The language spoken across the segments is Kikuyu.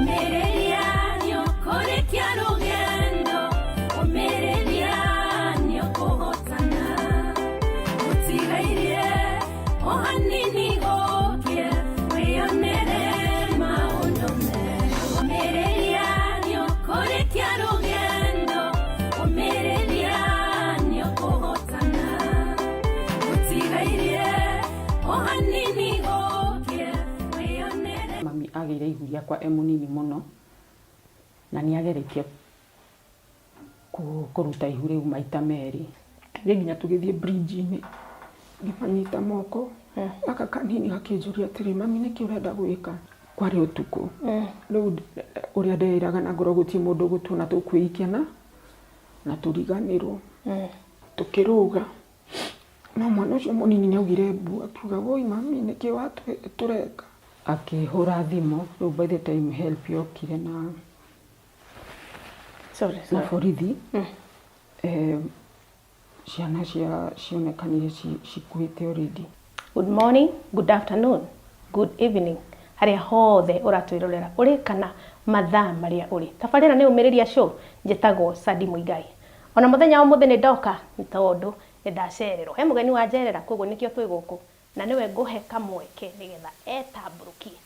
Ũmĩrĩria nĩũkũrĩkia rũgendo, ũmĩrĩria nĩũkũhotana. Gũtigairie o hanini gũkĩe, wĩyonere maũndũ merũ. Ũmĩrĩria nĩũkũrĩkia rũgendo, ũmĩrĩria nĩũkũhotana. Gũtigairie o hanini gũkĩe, wĩyonere. Mami agĩire ihu rĩakwa e mũnini mũno na nĩ ageretie kũruta ihu rĩu maita merĩ. Niĩ nginya tũgĩthiĩ bridge-inĩ ngĩmanyita moko, gaka kanini gakĩnjũria atĩrĩ, mami nĩkĩ ũrenda gwĩka? Kwarĩ ũtukũ, rĩu ũrĩa ndeĩraga na ngoro gũtirĩ mũndũ ũgũtuona tũkwĩikia na tũriganĩrwo. Tũkĩrũga, no mwana ũcio mũnini nĩ augire mbu, akiuga woi mami nĩkĩ tũreka? Akĩhũra thimũ, rĩu by the time help yokire na Sorry, na sorry. borithi, ciana cionekanire cikuĩte already. Good morning, good afternoon, good evening, harĩa hothe ũratwĩrorera ũrĩ kana mathaa marĩa ũrĩ. Tabarĩra nĩ Ũmĩrĩria Show, njĩtagwo Sadi Muigai. Ona mũthenya wa ũmũthĩ nĩ ndoka nĩ tondũ nĩ ndacererwo. He mũgeni wanjerera koguo nĩkĩo twĩ gũkũ na nĩwe ngũhe kamweke nĩgetha etambũrũkie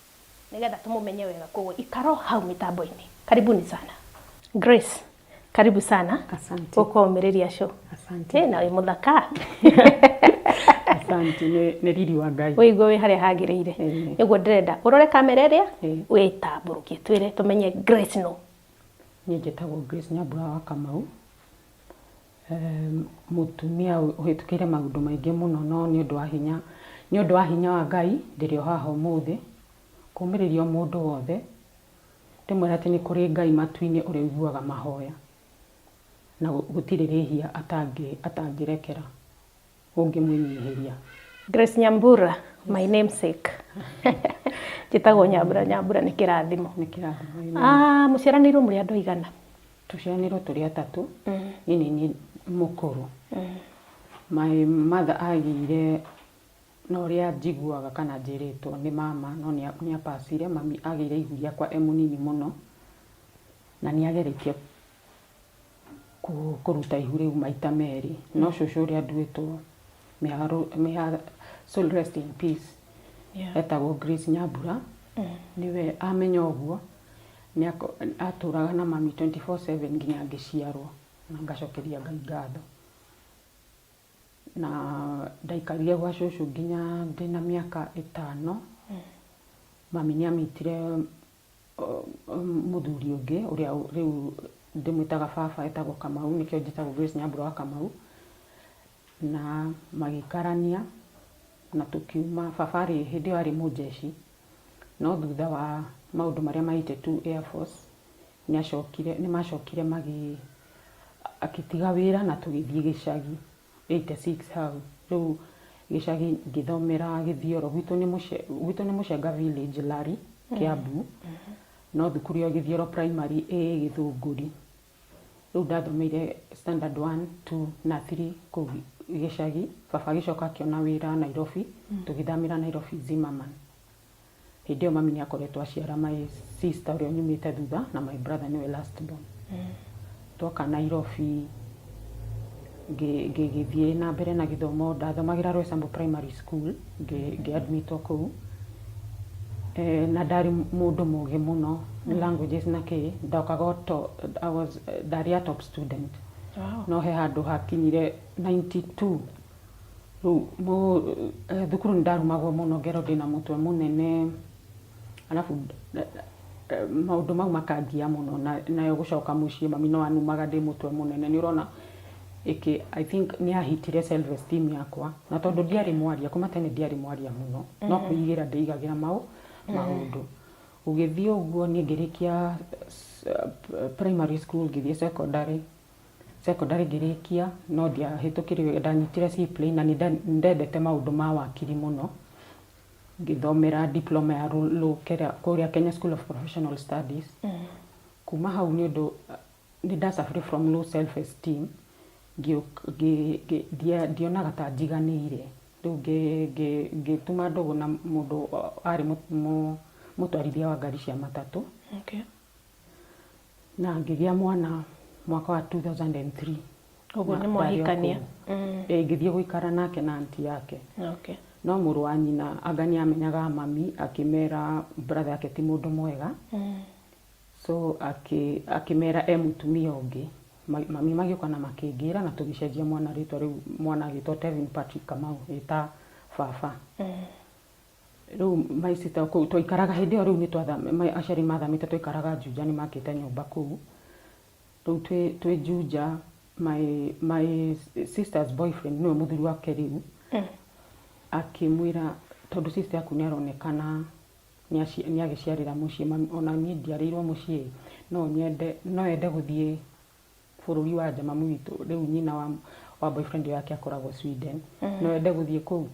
nĩgetha tũmũmenye wega, koguo ikaro hau mĩtambo-inĩ. Karibuni sana. Grace, karibu sana. Asante. Gũkũ Ũmĩrĩria Show. Asante. Na wĩ mũthaka. Asante, nĩ riri wa Ngai. Wĩigue wĩ harĩa hagĩrĩire. Nĩguo ndĩrenda ũrore kamera ĩrĩa wĩtambũrũkie twĩre tũmenye Grace no. Niĩ njĩtagwo Grace Nyambura wa Kamau. Mũtumia ũhĩtũkĩire maũndũ maingĩ mũno, no nĩ ũndũ wa hinya wa Ngai ndĩrĩ o haha ũmũthĩ. Kũmĩrĩria o mũndũ wothe, ndĩmwĩre atĩ nĩ kũrĩ Ngai matu-inĩ ũrĩa ũiguaga mahoya na gũtirĩ rĩhia atangĩrekera ũngĩmwĩnyihĩria. Grace Nyambura, my namesake. Njĩtagwo Nyambura, Nyambura nĩ kĩrathimo. Nĩ kĩrathimo. Ah, mũciaranĩirwo mũrĩ andũ aigana? Tũciaranĩirwo tũrĩ atatũ, niĩ nĩ niĩ mũkũrũ. My mother agĩire na ũrĩa njiguaga kana njĩrĩtwo nĩ mama, no nĩ apacire. Mami agĩire ihu rĩakwa e mũnini mũno na nĩ ageretie kũruta ihu rĩu maita merĩ, no cũcũ ũrĩa nduĩtwo, may her soul rest in peace, etagwo Grace Nyambura, nĩwe amenya ũguo nĩ atũraga na mami 24/7 nginya ngĩciarwo, na ngacokeria Ngai ngatho. Na ndaikarire gwa cũcũ nginya ndĩna mĩaka 5. Mami nĩ amitire mũthuri ũngĩ ũrĩa rĩu ndĩmwĩtaga baba, etagwo Kamau, nĩkĩo njĩtagwo Grace Nyambura wa Kamau, na magĩikarania na tũkiuma. Baba arĩ hĩndĩ ĩyo arĩ mũnjeci, no thutha wa maũndũ marĩa ma 82 Air Force nĩ macokire magĩ akĩtiga wĩra na tũgĩthiĩ gĩcagi 86 hau. Rĩu gĩcagi ngĩthomera Gĩthioro. Gwitũ nĩ Mũcenga village, Lari, Kiambu, no thukuru ĩyo Gĩthioro Primary ĩ Gĩthũngũri. Rĩu ndathomeire standard 1, 2 na 3 kũu gĩcagi. Baba agĩcoka akĩona wĩra Nairobi, tũgĩthamĩra Nairobi Zimmerman. Hĩndĩ ĩyo mami nĩ akoretwo aciara my sister ũrĩa ũnyumĩte thutha na my brother nĩwe last born. Twoka Nairobi ngĩgĩthiĩ na mbere na gĩthomo. Ndathomagĩra Roysambu Primary School, ngĩ admitwo kũu. Na ndarĩ mũndũ mũgĩ mũno languages na kĩ ndokaga I was ndarĩ a top student. No he handũ hakinyire 92 rĩu thukuru nĩ ndarumagwo mũno, ngerwo ndĩna mũtwe mũnene, arabu maũndũ mau makangia mũno. Nayo gũcoka mũciĩ mami no anumaga ndĩ mũtwe mũnene, nĩ ũrona ĩkĩ. I think nĩ yahitire self esteem yakwa, na tondũ ndiarĩ mwaria kuma tene, ndiarĩ mwaria mũno, no kwĩigĩra ndĩigagĩra maũndũ. Gũgĩthiĩ ũguo, niĩ ngĩrĩkia primary school, ngĩthiĩ secondary. Secondary ngĩrĩkia, no ndiahĩtũkire, ndanyitire C plain, na nĩ ndendete maũndũ ma wakiri mũno. Ngĩthomera diploma ya law kũrĩa Kenya School of Professional Studies. Kuma hau, nĩ ũndũ nĩ nda suffer from low self esteem, ndionaga ta njiganĩire. Rĩu ngĩtuma ndũgũ na mũndũ arĩ mũtwarithia wa ngari cia matatũ. Okay. Na ngĩgĩa mwana mwaka wa 2003. Ũguo Na nĩ ndarĩ o mwahikania. kũu. Ĩĩ, ngĩthiĩ gũikara nake na anti yake. Okay. No mũrũ wa nyina anga nĩ amenyaga mami, akĩmera brother yake ti mũndũ mwega. So akĩmera e mũtumia ũngĩ. Mami magĩũka na makĩngĩra na tũgĩcenjia mwana rĩtwa, rĩu mwana agĩtwo Tevin Patrick Kamau, ĩta baba. Rĩu my sister kũu twaikaraga hĩndĩ ĩyo, rĩu nĩ aciari mathamĩte, twaikaraga Juja, nĩ makĩte nyũmba kũu. Rĩu twĩ Juja, my sister's boyfriend, nĩwe mũthuri wake rĩu, akĩmwĩra tondũ sister yaku nĩ aronekana nĩ agĩciarĩra mũciĩ, ona niĩ ndiarĩirwo mũciĩ, no nyende, no ende gũthiĩ bũrũri wa nja. Mami witũ rĩu, nyina wa boyfriend yake akoragwo Sweden, no ende gũthiĩ kũu.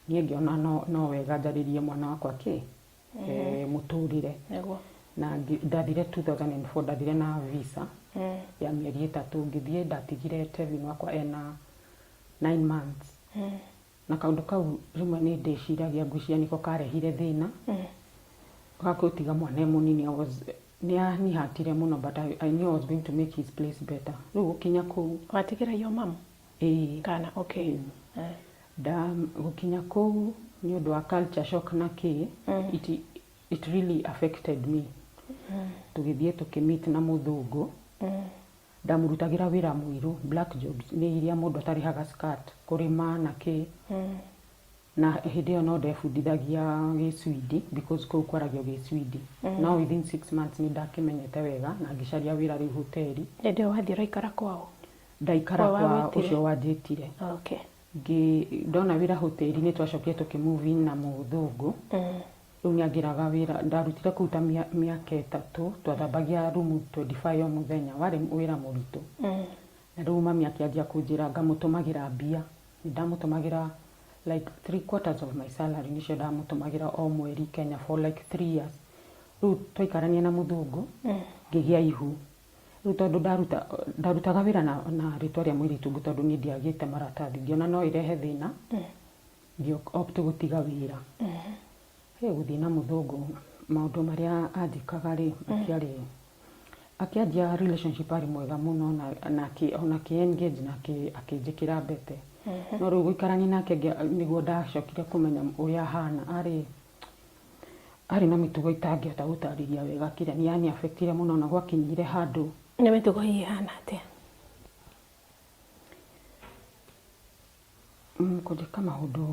Niĩ ngĩona no wega njarĩrie mwana wakwa kĩ mũtũrĩre. Na ndathire 2004, ndathire na visa ya mĩeri 3, ngĩthiĩ. Ndatigire Tevin wakwa ena 9 months. Na kaũndũ kau rĩmwe nĩ ndĩciragia, ngwĩciria nĩko karehire thĩna ga gũtiga mwana e mũnini. Nĩ anihatire mũno, but I knew I was going to make his place better. Rĩu gũkinya kũu, Watigĩra your mum? Ĩĩ. Kana okay. Ĩĩ. Nda gũkinya kũu, nĩ ũndũ wa culture shock na kĩ, it really affected me. Tũgĩthiĩ tũkĩmeet na mũthũngũ. Ndamũrutagĩra wĩra mũirũ, black jobs, nĩ iria mũndũ atarĩhaga skat, kũrĩma na kĩ. Na hĩndĩ ĩyo no ndebundithagia Gĩcwidi, because kũu kwaragio Gĩcwidi. No within 6 months nĩ ndakĩmenyete wega na ngĩcaria wĩra rĩu hoteli. Hĩndĩ ĩyo wathiĩ ũraikara kwao? Ndaikara Kwa kwa wagwĩtire? ũcio wanjĩtire. Ndona wĩra hoteli, nĩ twacokire tũkĩ move in na mũthũngũ. Rĩu nĩ angĩraga wĩra ndarutire kũu ta mĩaka 3. Twathambagia rumu 25 o mũthenya, warĩ wĩra mũritũ. Na rĩu mami akĩanjia kũnjĩra ngamũtũmagĩra mbia. Nĩ ndamũtũmagĩra like three quarters of my salary, nĩcio ndamũtũmagĩra o mweri Kenya for like 3 years. Rĩu twaikarania na mũthũngũ, ngĩgĩa ihu. Rĩu tondũ ndarutaga wĩra na rĩtwa rĩa mũirĩtu ũngĩ, tondũ niĩ ndiagĩte maratathi, ngĩona no ĩrehe thĩna, ngĩ opt gũtiga wĩra. Hey, gũthiĩ na mũthũngũ, maũndũ marĩa anjĩkaga rĩ, matiarĩ. Akĩanjia relationship arĩ mwega mũno na ona akĩ engage na akĩnjĩkĩra mbete. No rĩu gũikarania nake nĩguo ndacokire kũmenya ũrĩa ahana. Arĩ na mĩtugo itangĩhota gũtarĩria wega, kĩrĩa nĩ yani affectire mũno na gwakinyire handũ. Nĩ mĩtugo ĩhana atĩa? Kũnjĩka maũndũ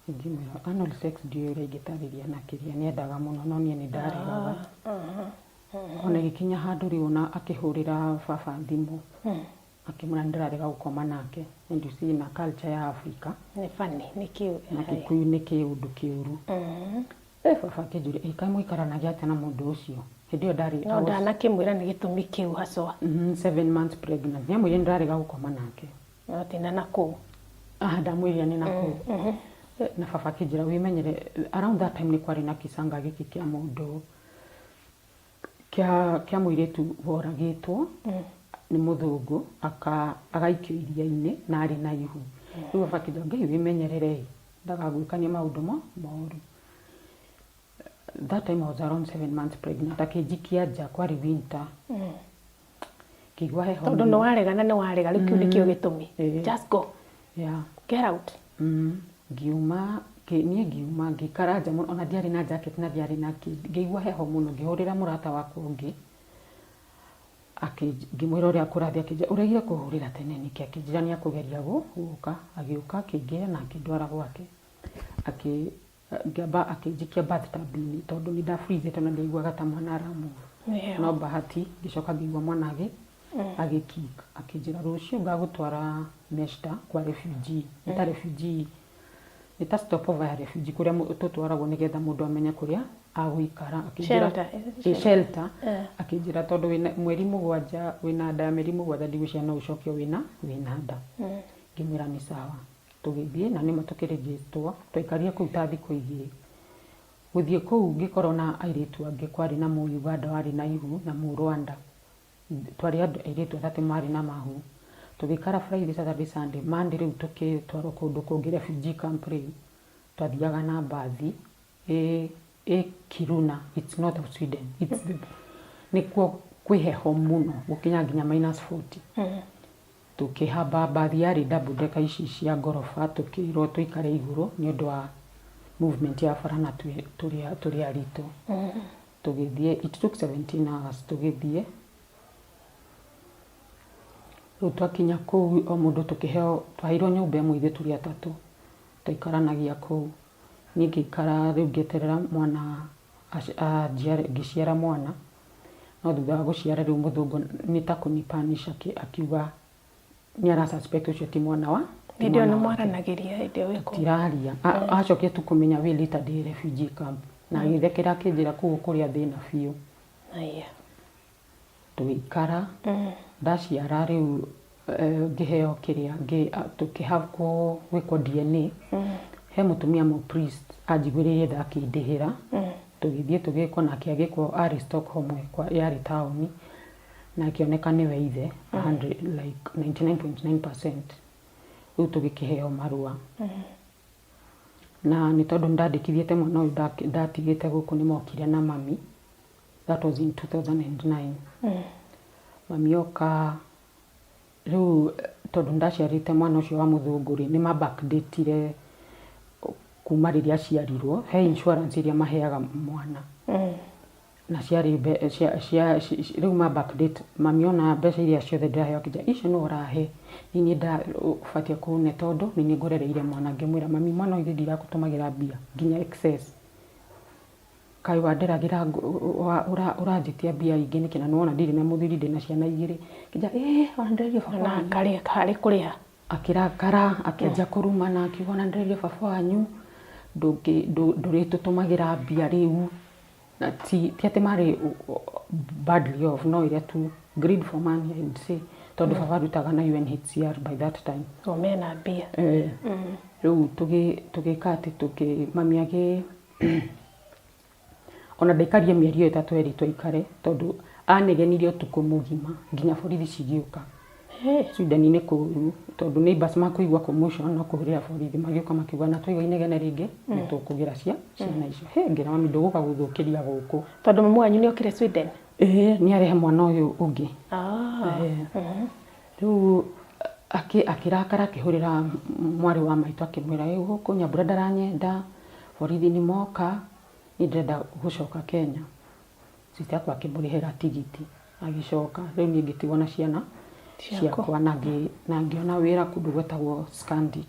ingĩmwĩra anal sex, ndiũĩ ũrĩa ingĩtarĩria, na kĩrĩa nĩendaga mũno, no niĩ nĩ ndaregaga. Ona ĩgĩkinya handũ rĩu ona akĩhũrĩra baba thimũ, akĩmwĩra nĩ ndĩrarega gũkoma nake. And you see, na culture ya Africa, Nĩ funny nĩ kĩu. Na Gĩkũyũ nĩ kĩũndũ kĩũru. Baba akĩnjũria, "Ĩ, kaĩ mũikaranagia atĩa na mũndũ ũcio?" Hĩndĩ ĩyo ndarĩ No ndanakĩmwĩra nĩ gĩtũmi kĩu hacwa? 7 months pregnant. Nĩamwĩrire nĩ ndĩrarega gũkoma nake. No tina na kũu. Ah, ndamwĩrire nĩ na kũu. Na baba akĩnjĩra, "Wĩmenyere." Around that time nĩ kwarĩ na kĩcanga gĩkĩ kĩa mũndũ, kĩa mũirĩtu woragĩtwo nĩ mũthũngũ, agaikio iria-inĩ na arĩ na ihu. Rĩu baba akĩnjĩra, "Ngai, wĩmenyerere ndagagwĩkanie maũndũ mo moru." That time I was around 7 months pregnant. Akĩnjikia nja, kwarĩ winter, ngĩigua heho. Tondũ nĩ waregana, nĩ warega rĩu, kĩu nĩkĩo gĩtũmi. Just go. Get out. Ngiuma niĩ ngiuma, ngĩikara nja mũno, ona ndiarĩ na jacket na ndiarĩ na kĩ, ngĩigua heho mũno. Ngĩhũrĩra mũrata wakwa ũngĩ, ngĩmwĩra ũrĩa kũrathiĩ. Akĩnjĩra, "Ũregire kũhũrĩra tene nĩkĩ?" Akĩnjĩra nĩ akũgeria gũka. Agĩũka, akĩingĩra na akĩndwara gwake. Ngĩamba akĩnjikia bathtub-inĩ, tondũ nĩ ndafreezete na ndiaiguaga ta mwana aramove. Nĩ heho. No bahati ngĩcoka ngĩigua mwana agĩkick. Akĩnjĩra, "Rũciũ ngagũtwara Meshta kwa refugee." Nĩ ta refugee, nĩ ta stopover ya refugee, kũrĩa tũtwaragwo nĩgetha mũndũ amenye kũrĩa agũikara. Akĩnjĩra Shelter, is it? Ĩ, shelter. Eh. Akĩnjĩra tondũ wĩna mweri 7, wĩna nda ya mĩeri 7, ndigwĩciria no ũcokio wĩna nda. Ngĩmwĩra nĩ sawa. Tũgĩthiĩ na nĩma tũkĩrĩgĩtwo, twaikarire kũu ta thikũ 2. Gũthiĩ kũu ngĩkorwo na airĩtu angĩ, kwarĩ na Mũuganda warĩ na ihu na Mũrwanda. Twarĩ andũ airĩtu atatũ marĩ na mahu. Tũgĩikara Friday, Saturday, Sunday, Monday rĩu tũgĩtwarwo kũndũ kũngĩ, refugee camp. Rĩu twathiaga na mbathi ĩ. Ĩ Kiruna, it's north of Sweden. It's the, nĩkuo kwĩ heho mũno gũkinya nginya minus 40. Tũkĩhamba mbathi yarĩ double decker ici cia ngoroba, tũkĩrwo tũikare igũrũ nĩ ũndũ wa movement ya bara na tũrĩ aritũ. Tũgĩthiĩ, it took 17 hours tũgĩthiĩ. Rĩu twakinya kũu o mũndũ tũkĩheo, twaheirwo nyũmba ĩmwe ithuĩ tũrĩ atatũ, twaikaranagia kũu. Niĩ ngĩikara rĩu ngĩeterera mwana anjiare, ngĩciara mwana, no thutha wa gũciara rĩu mũthũngũ nĩ ta kũnipanisha akiuga nĩ ara suspect ũcio ti mwana wa ti Hĩndĩ ĩyo mwana nĩ wake. mwaranagĩria hĩndĩ ĩyo wĩ kũu? Tũtiraria. Acokire tu kũmenya way later ndĩ refugee camp na agĩthekera akĩnjĩra kũu ũkũrĩa thĩna biũ. Aya. Tũgĩikara, ndaciara rĩu ngĩheo kĩrĩa, tũkĩhakwo gwĩkwo DNA. He mũtumia mũ priest anjiguĩrĩire tha akĩndĩhĩra. Tũgĩthiĩ tũgĩkwo nake agĩkwo, arĩ Stockholm yarĩ taũni, na akĩoneka nĩwe ithe 100, like 99.9%. Rĩu tũgĩkĩheo marũa. Na nĩ tondũ nĩndandĩkithĩtie mwana ũyũ ndatigĩte gũkũ, nĩ mokire na mami. That was in 2009. Mami oka rĩu, tondũ nĩndaciarĩte mwana ũcio wa mũthũngũ rĩ, nĩ ma backdatire kuma rĩrĩa aciarirwo. He insurance ĩrĩa maheaga mwana na ciarĩ cia cia rĩu ma backdate. Mami ona mbeca iria ciothe ndĩraheo akĩnjĩra icio nĩwe ũrahe, niĩ nda ũbatiĩ kũne tondũ nĩ niĩ ngũrereire mwana. Ngĩmwĩra, "Mami, mwana ũyũ ndirakũtũmagĩra mbia nginya excess, kaĩ wanderagĩra ũranjĩtia mbia ingĩ nĩkĩ? Na nĩwona ndirĩ na mũthuri, ndĩna ciana igĩrĩ." Kĩnja ĩĩ ona ndĩrerio baba Na wanyu. Karĩ harĩ kũrĩha. Akĩrakara, akĩanjia kũrumana, akiuga ona ndĩrerio baba wanyu ndũrĩtũtũmagĩra mbia rĩu. Na ti atĩ marĩ badly off, no ĩrĩa tu greed for money, I would say, tondũ baba arutaga na UNHCR by that time. O mena mbia. Eh, rĩu tũgĩka atĩ tũkĩ mami agĩ ona ndaikarie mĩeri ĩyo 3 erĩtwo aikare, tondũ anegenirie ũtukũ mũgima nginya borithi cigĩũka. Sweden nĩ kũũru tondũ neighbors makũigua commotion no kũhũrĩra borithi, magĩũka makiuga na twaigua inegene rĩngĩ nĩ tũkũgĩra ciana icio. He ngĩra mami, "Ndũgũka gũthũkĩria gũkũ." Tondũ mamu wanyu nĩ okire Sweden? Ĩĩ, nĩ arehe mwana ũyũ ũngĩ. Ah. Rĩu akĩrakara, akĩhũrĩra mwarĩ wa maitũ, akĩmwĩra, "Ĩ gũkũ Nyambura ndaranyenda, borithi nĩ moka, niĩ ndĩrenda gũcoka Kenya." Sister yakwa akĩmũrĩhĩra tigiti agĩcoka. Rĩu niĩ ngĩtigwo na ciana Ciaku. ciakwa na ngĩona wĩra kũndũ gwetagwo Scandic.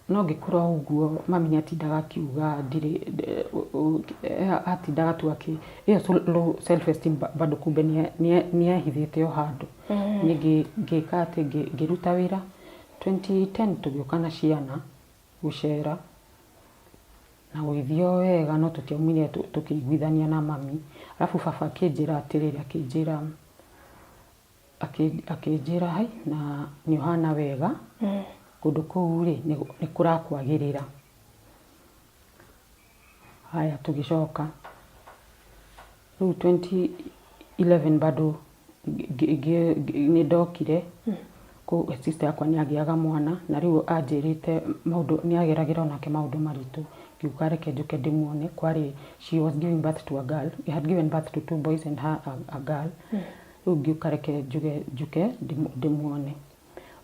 No ngĩkũra ũguo, mami nĩ atindaga akiuga ndirĩ atindaga tu akĩ ĩyo low self esteem bado kumbe nĩ ehithĩte o handũ. Niĩ ngĩka atĩ ngĩruta wĩra 2010, tũgĩũka na ciana gũcera na gũgĩthiĩ o wega, no tũtiaumire tũkĩiguithania na mami. Arabu baba akĩnjĩra atĩrĩrĩ, akĩnjĩra, "Hai na nĩ ũhana wega kũndũ kũu rĩ, nĩ kũrakwagĩrĩra." Haya, tũgĩcoka rĩu 2011 bado nĩ ndokire kũ sister yakwa nĩ agĩaga mwana na rĩu anjĩrĩte maũndũ, nĩ ageragĩra onake maũndũ maritũ. Ngiuga reke njũke ndĩmuone. Kwarĩ she was giving birth to a girl. He had given birth to two boys and her a girl. Rĩu ngiuka reke njuge njuke ndĩmuone.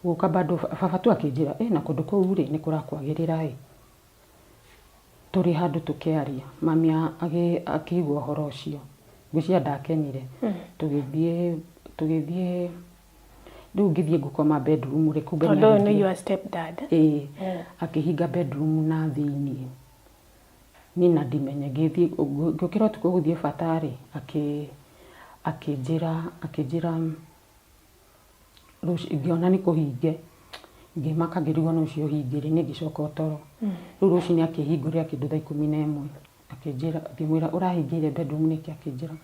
Gũka bado baba tu akĩnjĩra, "Ĩ na kũndũ kũu rĩ, nĩ kũrakwagĩrĩra." Ĩ tũrĩ handũ tũkĩaria, mami akĩigua ũhoro ũcio, ngwĩciria ndakenire. Tũgĩthiĩ rĩu ngĩthiĩ ngũkoma bedroom rĩ, kumbe Tondũ ũyũ nĩ nĩahingire. your step dad. Ĩĩ, akĩhinga bedroom na thĩiniĩ niĩ na ndimenye. Ngĩthiĩ ngĩũkĩra ũtukũ gũthiĩ bata rĩ, akĩnjĩra ngĩona nĩ kũhinge, ngĩmaka, ngĩrigwo nũ ũcio ũhingĩre. Niĩ ngĩcoka o toro. Rĩu rũcinĩ akĩhingũrĩra kĩndũ thaa 11, akĩnjĩra, ngĩmwĩra, "Ũrahingĩire bedroom nĩkĩ?" Akĩnjĩra,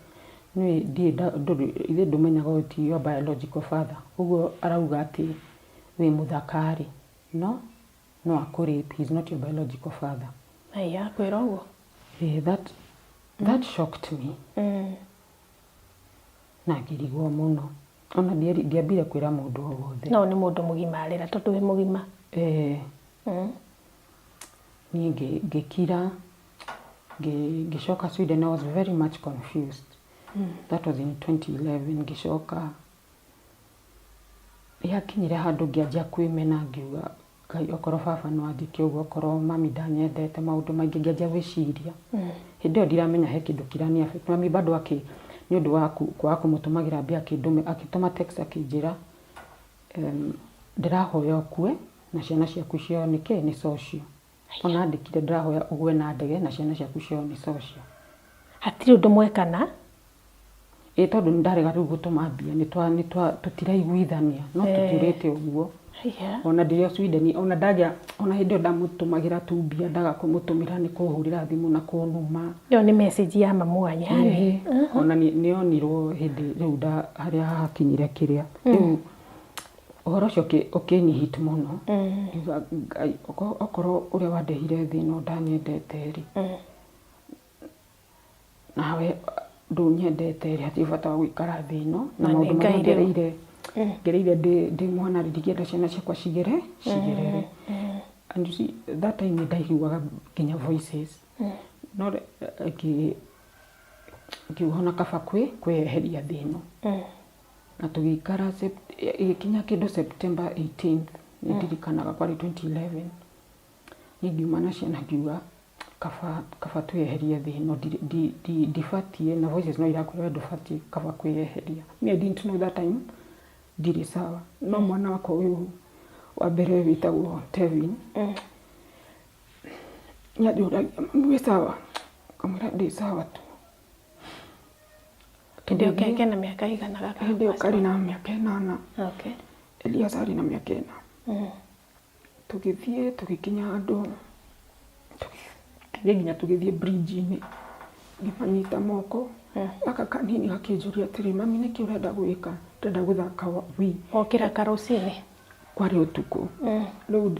"Niĩ ndirĩ ndũrĩ ithe ndũmenyaga ũyũ ti your biological father, ũguo arauga atĩ wĩ mũthaka rĩ, no akũ rape, he is not your biological father." Aya, kwĩra ũguo? Eh, that shocked me na ngĩrigwo mũno. Ona ndiambire kwĩra mũndũ o wothe. No nĩ mũndũ mũgima arĩra tondũ wĩ mũgima. Eh, niĩ ngĩkira. Ngĩcoka Sweden, I was very much confused. That was in 2011. Ngĩcoka yakinyire handũ ngĩanjia kwĩmena, ngiuga, "Ngai, okorwo baba no anjĩke ũguo, okorwo mami ndanyendete," maũndũ maingĩ ngĩanjia gwĩciria. Hĩndĩ ĩyo ndiramenya he kĩndũ kĩrani affect. Mami bado akĩ nĩ ũndũ wa kwaga kũmũtũmagĩra mbia, akĩtũma text akĩnjĩra, "Ndĩrahoya ũkue na ciana ciaku cio nĩ kĩ nĩ social." Ona andĩkire, "Ndĩrahoya ũgwe na ndege na ciana ciaku cio nĩ social." Hatirĩ ũndũ mwekana? Ĩ, tondũ nĩ ndarega rĩu gũtũma mbia, nĩ twa tũtiraiguithania, no tũtũrĩte ũguo. Ona ndĩ o Sweden, ona ndagĩa, ona hĩndĩ ĩyo ndamũtũmagĩra tu mbia, ndaga kũmũtũmĩra nĩ kũhũrĩra thimũ na kũnuma. Ĩyo nĩ message ya mamu wanyu yani? Ĩĩ, ona nĩ onirwo hĩndĩ rĩu nda harĩa hakinyire kĩrĩa rĩu ũhoro ũcio ũkĩni hit mũno. Ngiuga, "Ngai, okorwo ũrĩa wandehire thĩ ĩno ndanyendete rĩ, nawe ndũnyendete rĩ, hatirĩ bata wa gũikara thĩ ĩno na Na nĩ maũndũ marĩa Ngai rĩu. ngereire ndĩ mwana rĩ, ndingĩenda ciana ciakwa cigerere." And you see, that time nĩ ndaiguaga nginya voices, no ngiuga ona kaba kwĩyeheria thĩ ĩno. Na tũgĩikara, ĩgĩkinya kĩndũ September 18th, nĩ ndirikanaga, kwarĩ 2011, niĩ ngiuma na ciana, ngiuga kaba twĩyeherie thĩ ĩno, ndibatiĩ, na voices no irakwĩra we ndũbatiĩ, kaba kwĩyeheria. Me, I didn't know that time ndirĩ sawa. No mwana wakwa ũyũ wa mbere wĩtagwo Tevin nĩanjũragia, "Mami, wĩ sawa?" Ngamwĩra, "Ndĩ sawa tu." Hĩndĩ ĩyo Tũgĩthiĩ- kena mĩaka igana gaka? Hĩndĩ ĩyo karĩ na mĩaka 8. Elias arĩ na mĩaka 4. Tũgĩthiĩ, tũgĩkinya handũ, tũgĩthiĩ nginya tũgĩthiĩ bridge-inĩ, ngĩmanyita moko. Gaka kanini gakĩnjũria atĩrĩ, "Mami, nĩkĩ ũrenda gwĩka?" "Ndĩrenda gũthaka Wii." Okĩra karũcinĩ? Kwarĩ ũtukũ. Rĩu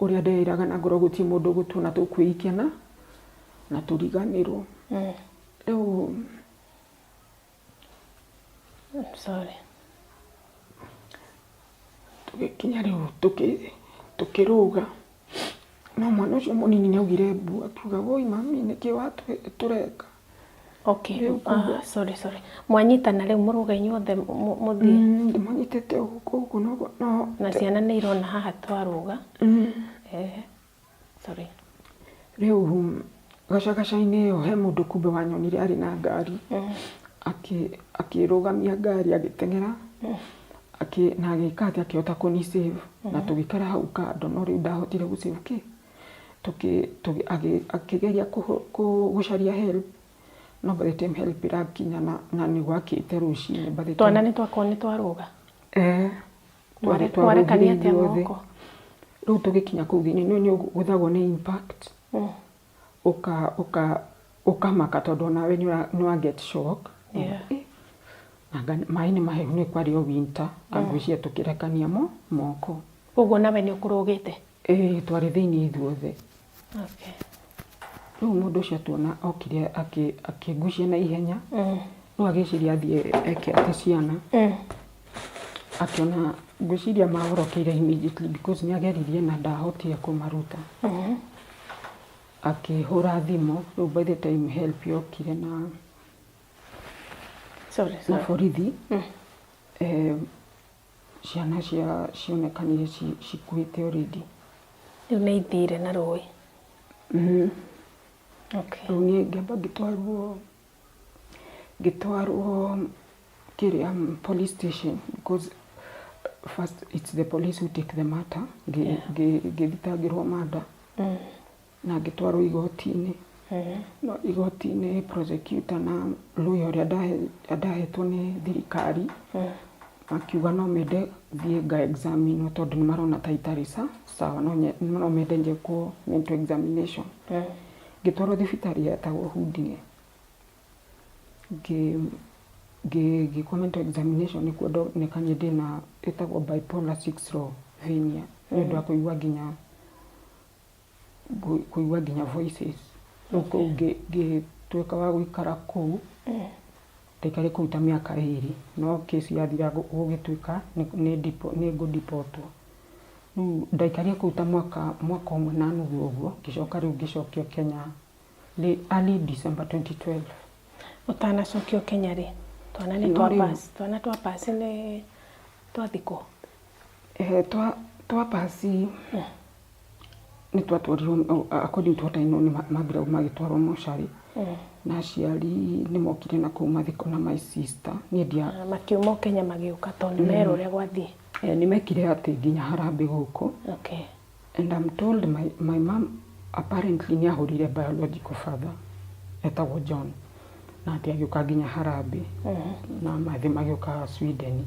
ũrĩa ndeĩraga na ngoro, gũtirĩ mũndũ ũgũtuona, tũkwĩikia na tũriganĩrwo. Rĩu I'm sorry. Tũgĩkinya rĩu tũkĩrũga, no mwana ũcio mũnini nĩ augire mbu, akiuga, "Woi mami, nĩkĩ watũreka?" Okay. Rĩu kumbe- Ah, sorry, sorry. Mwanyitana rĩu mũrũga inyuothe mũthiĩ? Ndĩmanyitĩte ũguo ũguo no Na ciana nĩ irona haha twarũga. Eh, sorry. Rĩu gacagaca-inĩ ĩyo he mũndũ kumbe wanyonire arĩ na ngari, akĩrũgamia ngari, agĩteng'era, na agĩka atĩ akĩhota kũni save, na tũgĩikara hau kando. No rĩu ndahotire gũ save kĩ akĩgeria gũcaria help, no by the time help ĩrakinya na nĩ gwakĩte rũcinĩ, by the time Twana nĩ twakorwo nĩ twarũga? Eh, twarũgire Mwarekania atĩa ithuothe. moko? Rĩu tũgĩkinya kũu thĩinĩ, nĩ ũgũthagwo nĩ impact, ũka ũkamaka tondũ onawe nĩ wa get shock. Eh, anga maĩ nĩ mahehu, nĩ kwarĩ o winter, angwĩciria tũkĩrekania moko. Koguo nawe nĩ ũkũrũgĩte? Ĩĩ, twarĩ thĩinĩ ithuothe. Rĩu mũndũ ũcio atuona okire akĩngucia na ihenya. Rĩu agĩciria athiĩ eke atĩ ciana akĩona, ngwĩciria mahorokeire immediately, because nĩ ageririe na ndahotire kũmaruta. Akĩhũra thimũ. Rĩu by the time help yokire na Sorry, na sorry. borithi, ciana cionekanire cikuĩte already. Rĩu nĩ ithire na rũĩ? Okay. Rĩu niĩ ngĩamba ngĩtwarwo kĩrĩa, police station, because first it's the police who take the matter. Ngĩthitangĩrwo murder na ngĩtwarwo igoti-inĩ. No igoti-inĩ prosecutor na lawyer ũrĩa ndahetwo nĩ thirikari makiuga no mende thiĩ nga examine, tondũ nĩ marona ta itarĩ sawa, no mende njĩkwo mental examination. Ngĩtwarwo thibitarĩ yetagwo Huddinge, ngĩkwo mental examination. Nĩkuo ndonekanie ndĩna ĩtagwo bipolar schizophrenia, nĩ ũndũ wa kũigua nginya voices. Rĩu kũu ngĩtuĩka wa gũikara kũu. Ndaikare kũu ta mĩaka 2, no kesi yathira gũgĩtuĩka nĩ ngũdipotwo. Rĩu ndaikarire kũu ta mwaka 1.5 ũguo, ngĩcoka rĩu ngĩcokio Kenya. Early December 2012. Ũtanacokio Kenya rĩ, twana nĩ No twa rĩu- pass, twana twa pass nĩ twathikwo? Twa pasi nĩ twatwarirwo, oh, according to what I know, nĩ mambire magĩtwarwo mocarĩ na aciari nĩ mokire na kũu mathiko na my sister, niĩ ndia. Na makiuma o Kenya magĩũka tondũ nĩ merwo ũrĩa gwathiĩ. Nĩ mekire atĩ nginya harambĩ gũkũ. And I'm told my mom apparently nĩ ahũrire biological father etagwo John na atĩ agĩũka nginya harambĩ na mathĩ magĩũka Sweden.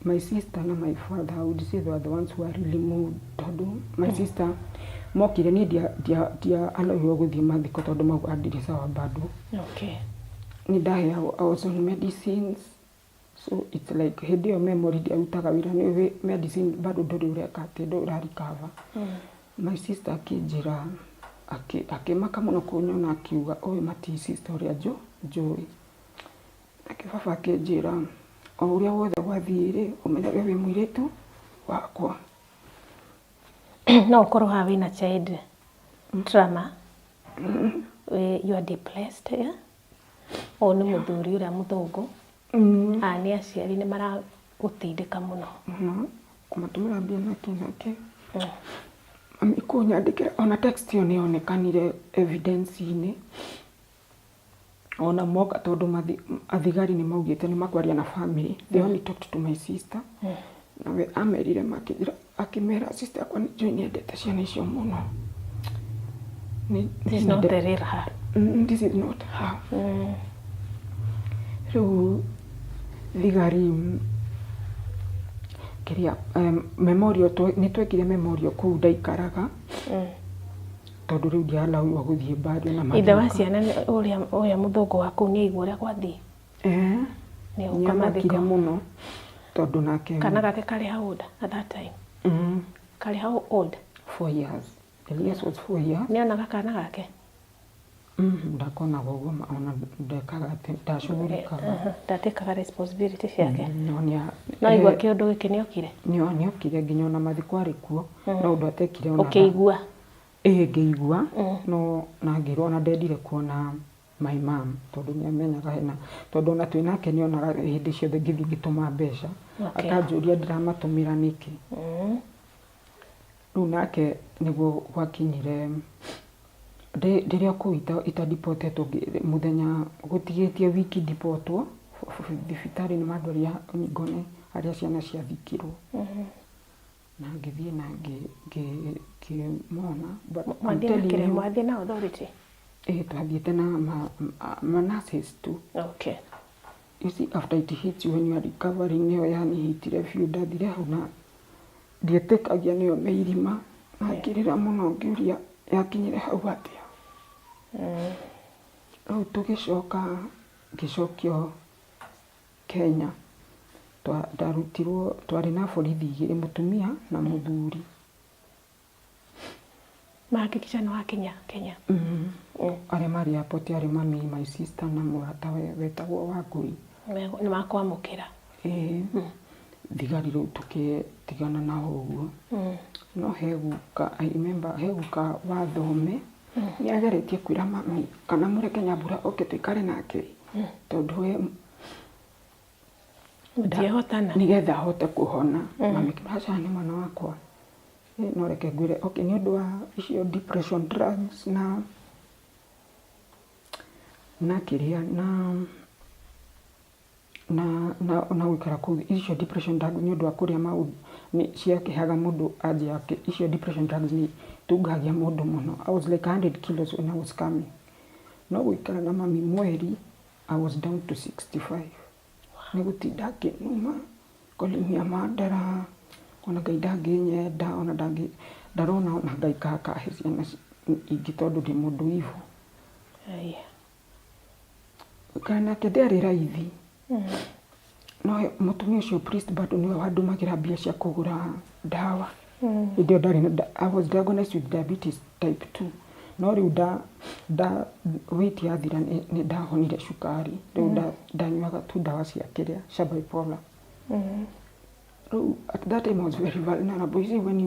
My sister na my father, I would say they were the ones who are really moved, tondũ my sister mokire, niĩ ndia allow gũthiĩ mathiko tondũ mau andirĩ sawa bado. Nĩ ndaheagwo, I was on medicines, so it's like hĩndĩ ĩyo memory ndiarutaga wĩra, nĩ ũĩ medicine bado ndũrĩ ũreka atĩ ndũrĩ ũrarecover. My sister akĩnjĩra, akĩmaka mũno kũnyona, akiuga ũyũ mati sister ũrĩa njũĩ. Nake baba akĩnjĩra o ũrĩa wothe gwathiĩ rĩ, ũmenyage wĩ mũirĩtu wakwa. No ũkorwo haha wĩna child trauma. You are depressed, yeah? Ũyũ nĩ mũthuri ũrĩa mũthũngũ. Aya nĩ aciari nĩ maragũtindĩka mũno. Mũno kũmatũmĩra mbia nake nake mami kũnyandĩkĩra ona text ĩyo nĩ yonekanire evidence-inĩ ona moka, tondũ athigari nĩ maugĩte nĩ makwaria na family. They only talked to my sister, nawe amerire makĩnjĩra, akĩmera sister yakwa nĩ njũĩ nĩendete ciana icio mũno. This is not the real her. This is not her. Rĩu thigari kĩrĩa memorial nĩ twekire memorial kũu ndaikaraga, tondũ rĩu ndialawirwo gũthiĩ bado na Ithe wa magĩũka. ciana ũrĩa mũthũngũ wa kũu nĩ aigua ũrĩa gwathiĩ? Eh, Nĩ oka nĩamakire mathiko. Mũno tondũ nake Kana gake karĩ how old at that time? Karĩ how old? 4 years. Elias was 4 years. Nĩ onaga kana gake? Ndakonaga ũguo, ona ndekaga atĩ ndacugurikaga. Ndatĩkaga responsibility ciake. No No aigua kĩũndũ gĩkĩ nĩ okire? Nĩokire nginya ona mathiko arĩ kuo, no ũndũ atekire ona Ũkĩigua? Ĩĩ, ngĩigua, no na ngĩrwo ona ndendire kuona my mom tondũ nĩ amenyaga hena, tondũ ona twĩ nake nĩ onaga hĩndĩ ciothe ngĩthiĩ ngĩtũma mbeca, akanjũria ndĩramatũmĩra nĩkĩ. Rĩu nake nĩguo gwakinyire rĩrĩa kũu itadipotetwo, mũthenya gũtigĩtie wiki ndipotwo, thibitarĩ nĩ mandwarire ngone harĩa ciana ciathikirwo na ngĩthiĩ na ngĩmona. But I'm Mwathiĩ na telling kĩrĩa you, mwathiĩ na authority? Ĩĩ, twathiĩte na ma nurses tu. You see, after it hits you when you are recovering, nĩyo yanihitire biũ. Ndathire hau na ndietĩkagia nĩyo meirima na ngĩrĩra mũno ngĩũria yakinyire hau atĩa. Rĩu tũgĩcoka, ngĩcokio Kenya. Ndarutirwo twarĩ na borithi igĩrĩ, mũtumia na mũthuri. Mahakikisha nĩ wakinya Kenya? Arĩa marĩ airport arĩ mami, my sister na mũrata we wetagwo Wangũi. Nĩ makwamũkĩra? Ĩĩ, thigari rĩu tũkĩtigana nao ũguo, no he guka, I remember he guka wa thome nĩ ageretie kwĩra mami kana mũreke Nyambura oke tũikare nake tondũ we Mũtiehotana. Nĩgetha ahote kũhona. Mami akiuga aca, nĩ mwana wakwa. No reke ngwĩre, okay, nĩ ũndũ wa icio depression drugs na kĩrĩa na gũikara kũu, icio depression drugs nĩ ũndũ wa kũrĩa maũndũ nĩ ciakehaga mũndũ anja yake. Icio depression drugs nĩ itungagia mũndũ mũno. I was like 100 kilos when I was coming, no gũikara na mami mweri I was down to 65, nĩ gũtinda akĩnuma kolimia mandara, ona Ngai ndangĩnyenda, ona ndangĩ ndarona, ona Ngai kakahe ciana ingĩ tondũ ndĩ mũndũ ivo. Gũikara nake ndĩarĩ raithi, no mũtumia ũcio priest bado nĩwe wandũmagĩra mbia cia kũgũra ndawa. Hĩndĩ ĩyo ndarĩ na I was diagnosed with diabetes type 2, no rĩu nda weight yathira, nĩ ndahonire cukari. Rĩu ndanyuaga tu ndawa cia kĩrĩa cia bipolar. Rĩu at that time I was very vulnerable. You see, when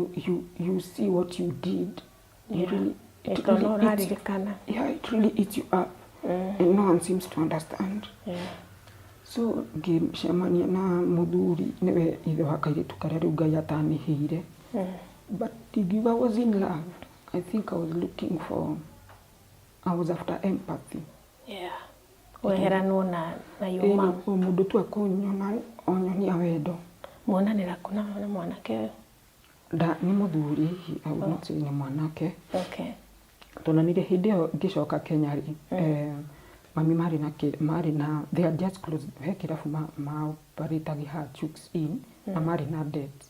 you see what you did, you really It Ĩ tondũ no really eats you, ũraririkana. yeah, it really eats you up and no one seems to understand. So ngĩcemania na mũthuri, nĩwe ithe wa kairĩtu karĩa rĩu Ngai atanĩhĩire, but ndingiuga I was in love. I think I was looking for, I was after empathy. Yeah. Weheranwo na your Ĩĩ, mom. o mũndũ tu akũnyona onyonia wendo. Muonanĩra kũ na mwanake ũyũ? Nda nĩ mũthuri, I would not say nĩ mwanake. Okay. Tuonanire hĩndĩ ĩyo ngĩcoka Kenya rĩ, mami marĩ na marĩ na, they had just closed he kĩrabu ma operate Hachukes Inn, na marĩ na debt.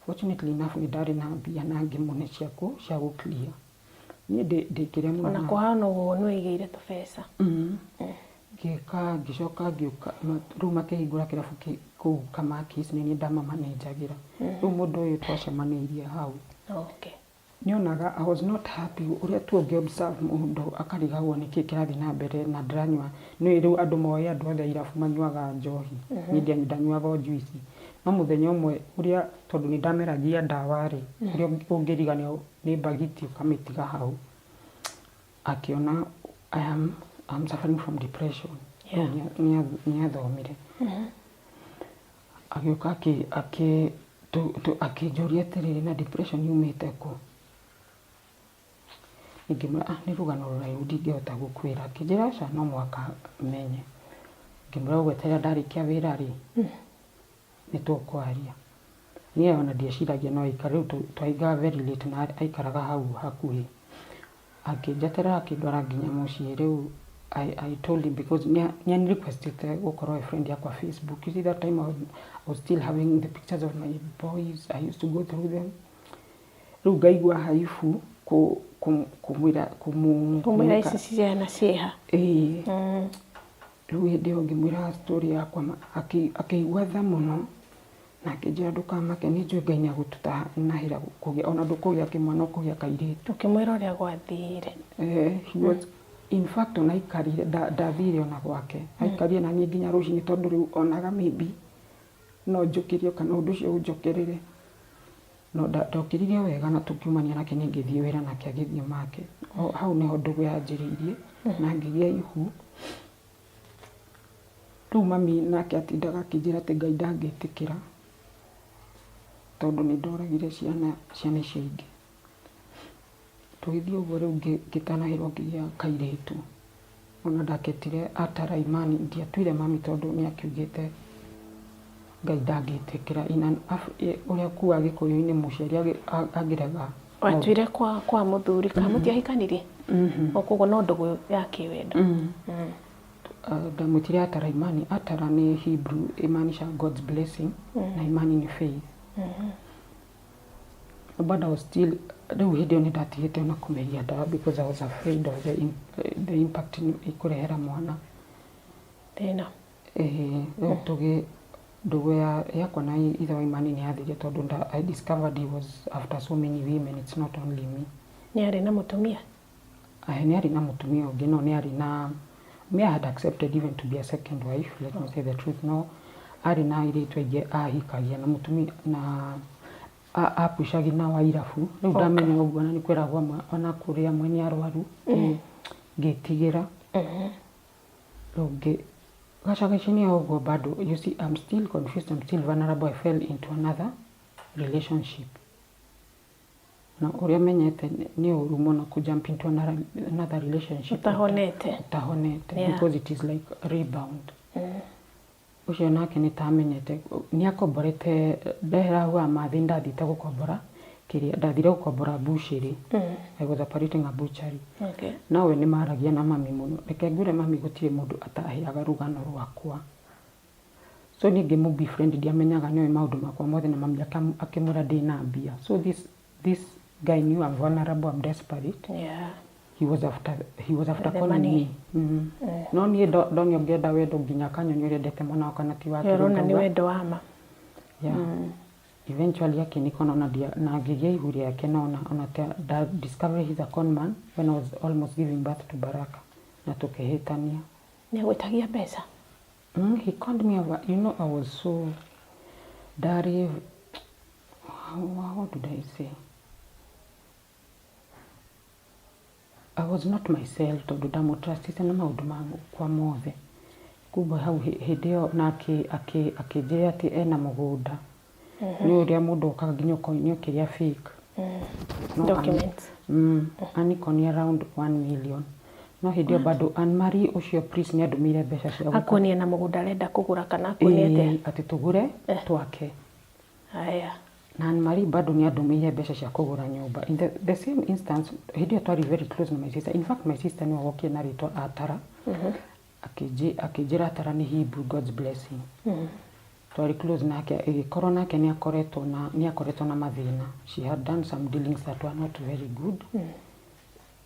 Fortunately enough, nĩ ndarĩ na mbia na ngĩmũne ciaku cia gũ clear. Niĩ ndĩ kĩrĩa mũno Ona kũhana ũguo nĩ wĩigĩire tũbeca. Ngĩka ngĩcoka ngĩũka, rĩu makĩhingũra kĩrabu kũu Kamakis, nĩ niĩ ndamamanenjagĩra. Rĩu mũndũ ũyũ twacemanĩirie hau. Nyonaga I was not happy, ũrĩa tu ũngĩ observe mũndũ akarigagwo nĩkĩ kĩrathiĩ na mbere na ndĩranyua. Nĩ rĩu andũ moĩ andũ othe a irabu manyuaga njohi, niĩ ndanyuaga o juice. No mũthenya ũmwe ũrĩa, tondũ nĩ ndameragia ndawa rĩ, ũrĩa ũngĩriganĩrwo nĩ mbagiti ũkamĩtiga hau, akĩona I'm suffering from depression. Rĩu nĩ athomire, agĩũka akĩnjũria atĩrĩrĩ, na depression yumĩte kũ? Ngĩmwĩra, "Ah, nĩ rũgano rũraihu, ndingĩhota gũkwĩra." Akĩnjĩra, "Aca, no mũhaka menye." Ngĩmwĩra, "Ũgweterera ndarĩkia wĩra rĩ, nĩ tũkwaria." Niĩ ona ndieciragia no aikare, rĩu twahingaga very late na aikaraga hau hakuhĩ. Akĩnjeterera, akĩndwara nginya mũciĩ. Rĩu I told him because nĩ requestĩte gũkorwo e friend yakwa Facebook. You see, that time I was still having the pictures of my boys. I used to go through them. Rĩu ngaigua haibu kũmwĩra kũmwĩra ici ciana ciĩha. Ĩĩ. Rĩu hĩndĩ ĩyo ngĩmwĩra story yakwa, akĩigua tha mũno na akĩnjĩra, "Ndũkamake, nĩ njũĩ Ngai nĩ agũtũtanahĩra kũgĩa, ona ndũkũgĩa kĩmwana, ũkũgĩa kairĩtu." Ũkĩmwĩra ũrĩa gwathire. He was in fact, ona aikarire, ndathire ona gwake, aikarire na niĩ nginya rũcinĩ, tondũ rĩu onaga maybe no njũkĩrio kana ũndũ ũcio ũnjokerere. No ndokĩrire wega na tũkiumania nake, niĩ ngĩthiĩ wĩra nake agĩthiĩ make. O hau nĩho ndũgũ yanjĩrĩirie na ngĩgĩa ihu. Rĩu mami nake atindaga akĩnjĩra atĩ Ngai ndangĩtĩkĩra tondũ nĩ ndoragire ciana icio ingĩ. Tũgĩthiĩ ũguo, rĩu ngĩtanahĩrwo, ngĩgĩa kairĩtu, ona ndaketire Atara Imani. Ndiatuire mami tondũ nĩ akiugĩte Ngai ndangĩtĩkĩra. Ũrĩa kuga Gĩkũyũ-inĩ, mũciari angĩrega. Watuire kwa mũthuri kana mũtiahikanirie? O koguo no ndũgũ ya kĩwendo. Ndamwĩtire Atara Imani. Atara nĩ Hebrew, ĩmaanisha God's blessing, na Imani nĩ faith. But I was still, rĩu hĩndĩ ĩyo nĩ ndatigĩte ona kũmeria ndawa because I was afraid of the impact ĩkũrehera mwana. Thĩna. Ĩĩ, rĩu tũgĩ ndũgũ yakwa na ithe wa Imani nĩ yathirire tondũ I discovered he was after so many women, it's not only me. Nĩ arĩ na mũtumia? Ahe, nĩ arĩ na mũtumia ũngĩ, no nĩ arĩ na, me, I had accepted even to be a second wife, let me say the truth. No arĩ na airĩtu aingĩ ahikagia na mũtumia na apucagi na wa irabu. Rĩu ndamenya ũguo, na nĩ kwĩragwo amwe ona kũrĩ amwe nĩ arwaru, ngĩtigĩra. Rĩu gacagaca-inĩ o ũguo bado, you see, I'm still confused, I'm still vulnerable. I fell into another relationship, na ũrĩa menyete nĩ ũru mũno kũ jump into another relationship ũtahonete. Ũtahonete. Because it is like a rebound. Ũcio nake nĩ tamenyete nĩ akomborete ndehera hau amathi, ndathiĩte gũkombora kĩrĩa, ndathire gũkombora butchery. I was operating a butchery. Nowe nĩ maragia na mami mũno. Reke ngwĩre, mami gũtirĩ mũndũ ataheaga rũgano rwakwa, so niĩ ngĩmũ befriend, ndiamenyaga nĩoĩ maũndũ makwa mothe, na mami akĩmwĩra ndĩna mbia. So this guy knew I'm vulnerable, I'm desperate. He was after The calling money. me. No niĩ ndonio ngĩenda wendo nginya akanyoni ũrĩa ndete mwana wakwa na ti wake. Ũrona nĩ ngauga, wendo wa ma. Yeah. Eventually akĩnikona ona na ngĩgĩa ihu rĩake, no ona nda discover he's a con man when I was almost giving birth to Baraka, na tũkĩhĩtania. Nĩ agwĩtagia mbeca? He called me over. You know, I was so ndarĩ, how did I say? I was not myself tondũ ndamũtrustĩte na maũndũ makwa mothe. Kumbe hau hĩndĩ ĩyo na akĩnjĩra atĩ ena mũgũnda. Nĩ ũrĩa mũndũ okaga nginya ũkonio kĩrĩa fake. No Documents. Anikonia around 1 million. No hĩndĩ ĩyo bado Anne Marie ũcio priest nĩ andũmĩire mbeca cia gwĩka Akuonia na mũgũnda arenda kũgũra kana akuonia atĩa? Ĩĩ, atĩ tũgũre twake. Haya. Na Anne Marie bado nĩ andũmĩire mbeca cia kũgũra nyũmba. In the same instance, hĩndĩ ĩyo twarĩ very close na my sister. In fact, my sister nĩwe wokire na rĩtwa Atara. Akĩnjĩra Atara nĩ Hebrew, God's blessing. Twarĩ close nake, ĩgĩkorwo nake nĩ akoretwo na mathĩna. She had done some dealings that were not very good.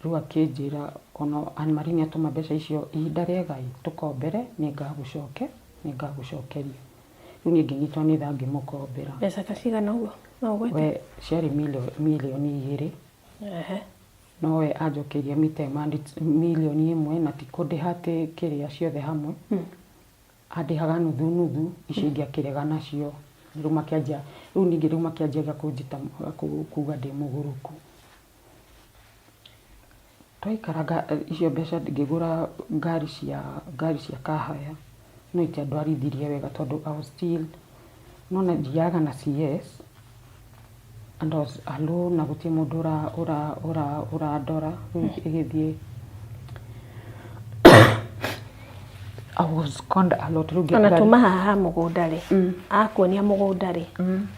Rĩu akĩnjĩra ona Anne Marie nĩ atũma mbeca icio ihinda rĩega ĩ tũkombere nĩ ngagũcokeria. Rĩu niĩ ngĩnyitwo nĩ tha ngĩmũkombera. Mbeca ta cigana ũguo? No ũgwete? We ciarĩ 2 mirioni. No we anjokeirie mitema 1 mirioni na ti kũndĩha atĩ kĩrĩa ciothe hamwe, andĩhaga nuthu nuthu, icio ingĩ akĩrega nacio. Rĩu makĩanjia, rĩu ningĩ rĩu makĩanjia kũnjĩta kuga ndĩ mũgũrũku. Twaikaranga icio mbeca ngĩgũra ngari cia kahaya, no itiandwarithirie wega tondũ I was still nona njiaga na CS and I was alone na gũtirĩ mũndũ ũrandora. Rĩu ĩgĩthiĩ, I was conned a lot. Rĩu Ona tuma haha mũgũnda rĩ, akuonia mũgũnda rĩ,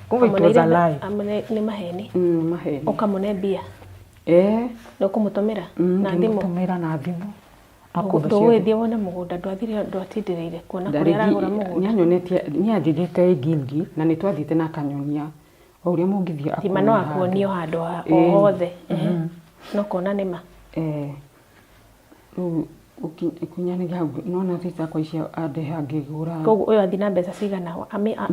Kumbe it was a lie. Nĩ maheni. Maheni. Ũkamũne mbia? Eh. Nĩ ũkũmũtũmĩra na thimũ? Ngĩmũtũmĩra na thimũ. Akumbe ciothe. Ndũgũgĩthiĩ wone mũgũnda? Ndwathire, ndwatindĩrĩire kuona kũrĩa aragũra mũgũnda? Nĩanyonetie, nĩanjĩrĩte Gilgil na nĩ twathiĩte na akanyonia o ũrĩa mũngĩthiĩ. Thima no akuonie handũ o hothe. No kona nĩ ma. Eh, rĩu gũkinyanĩria hau nona sister akwa icio andeha ngĩgũra. Koguo ũyũ athiĩ na mbeca cigana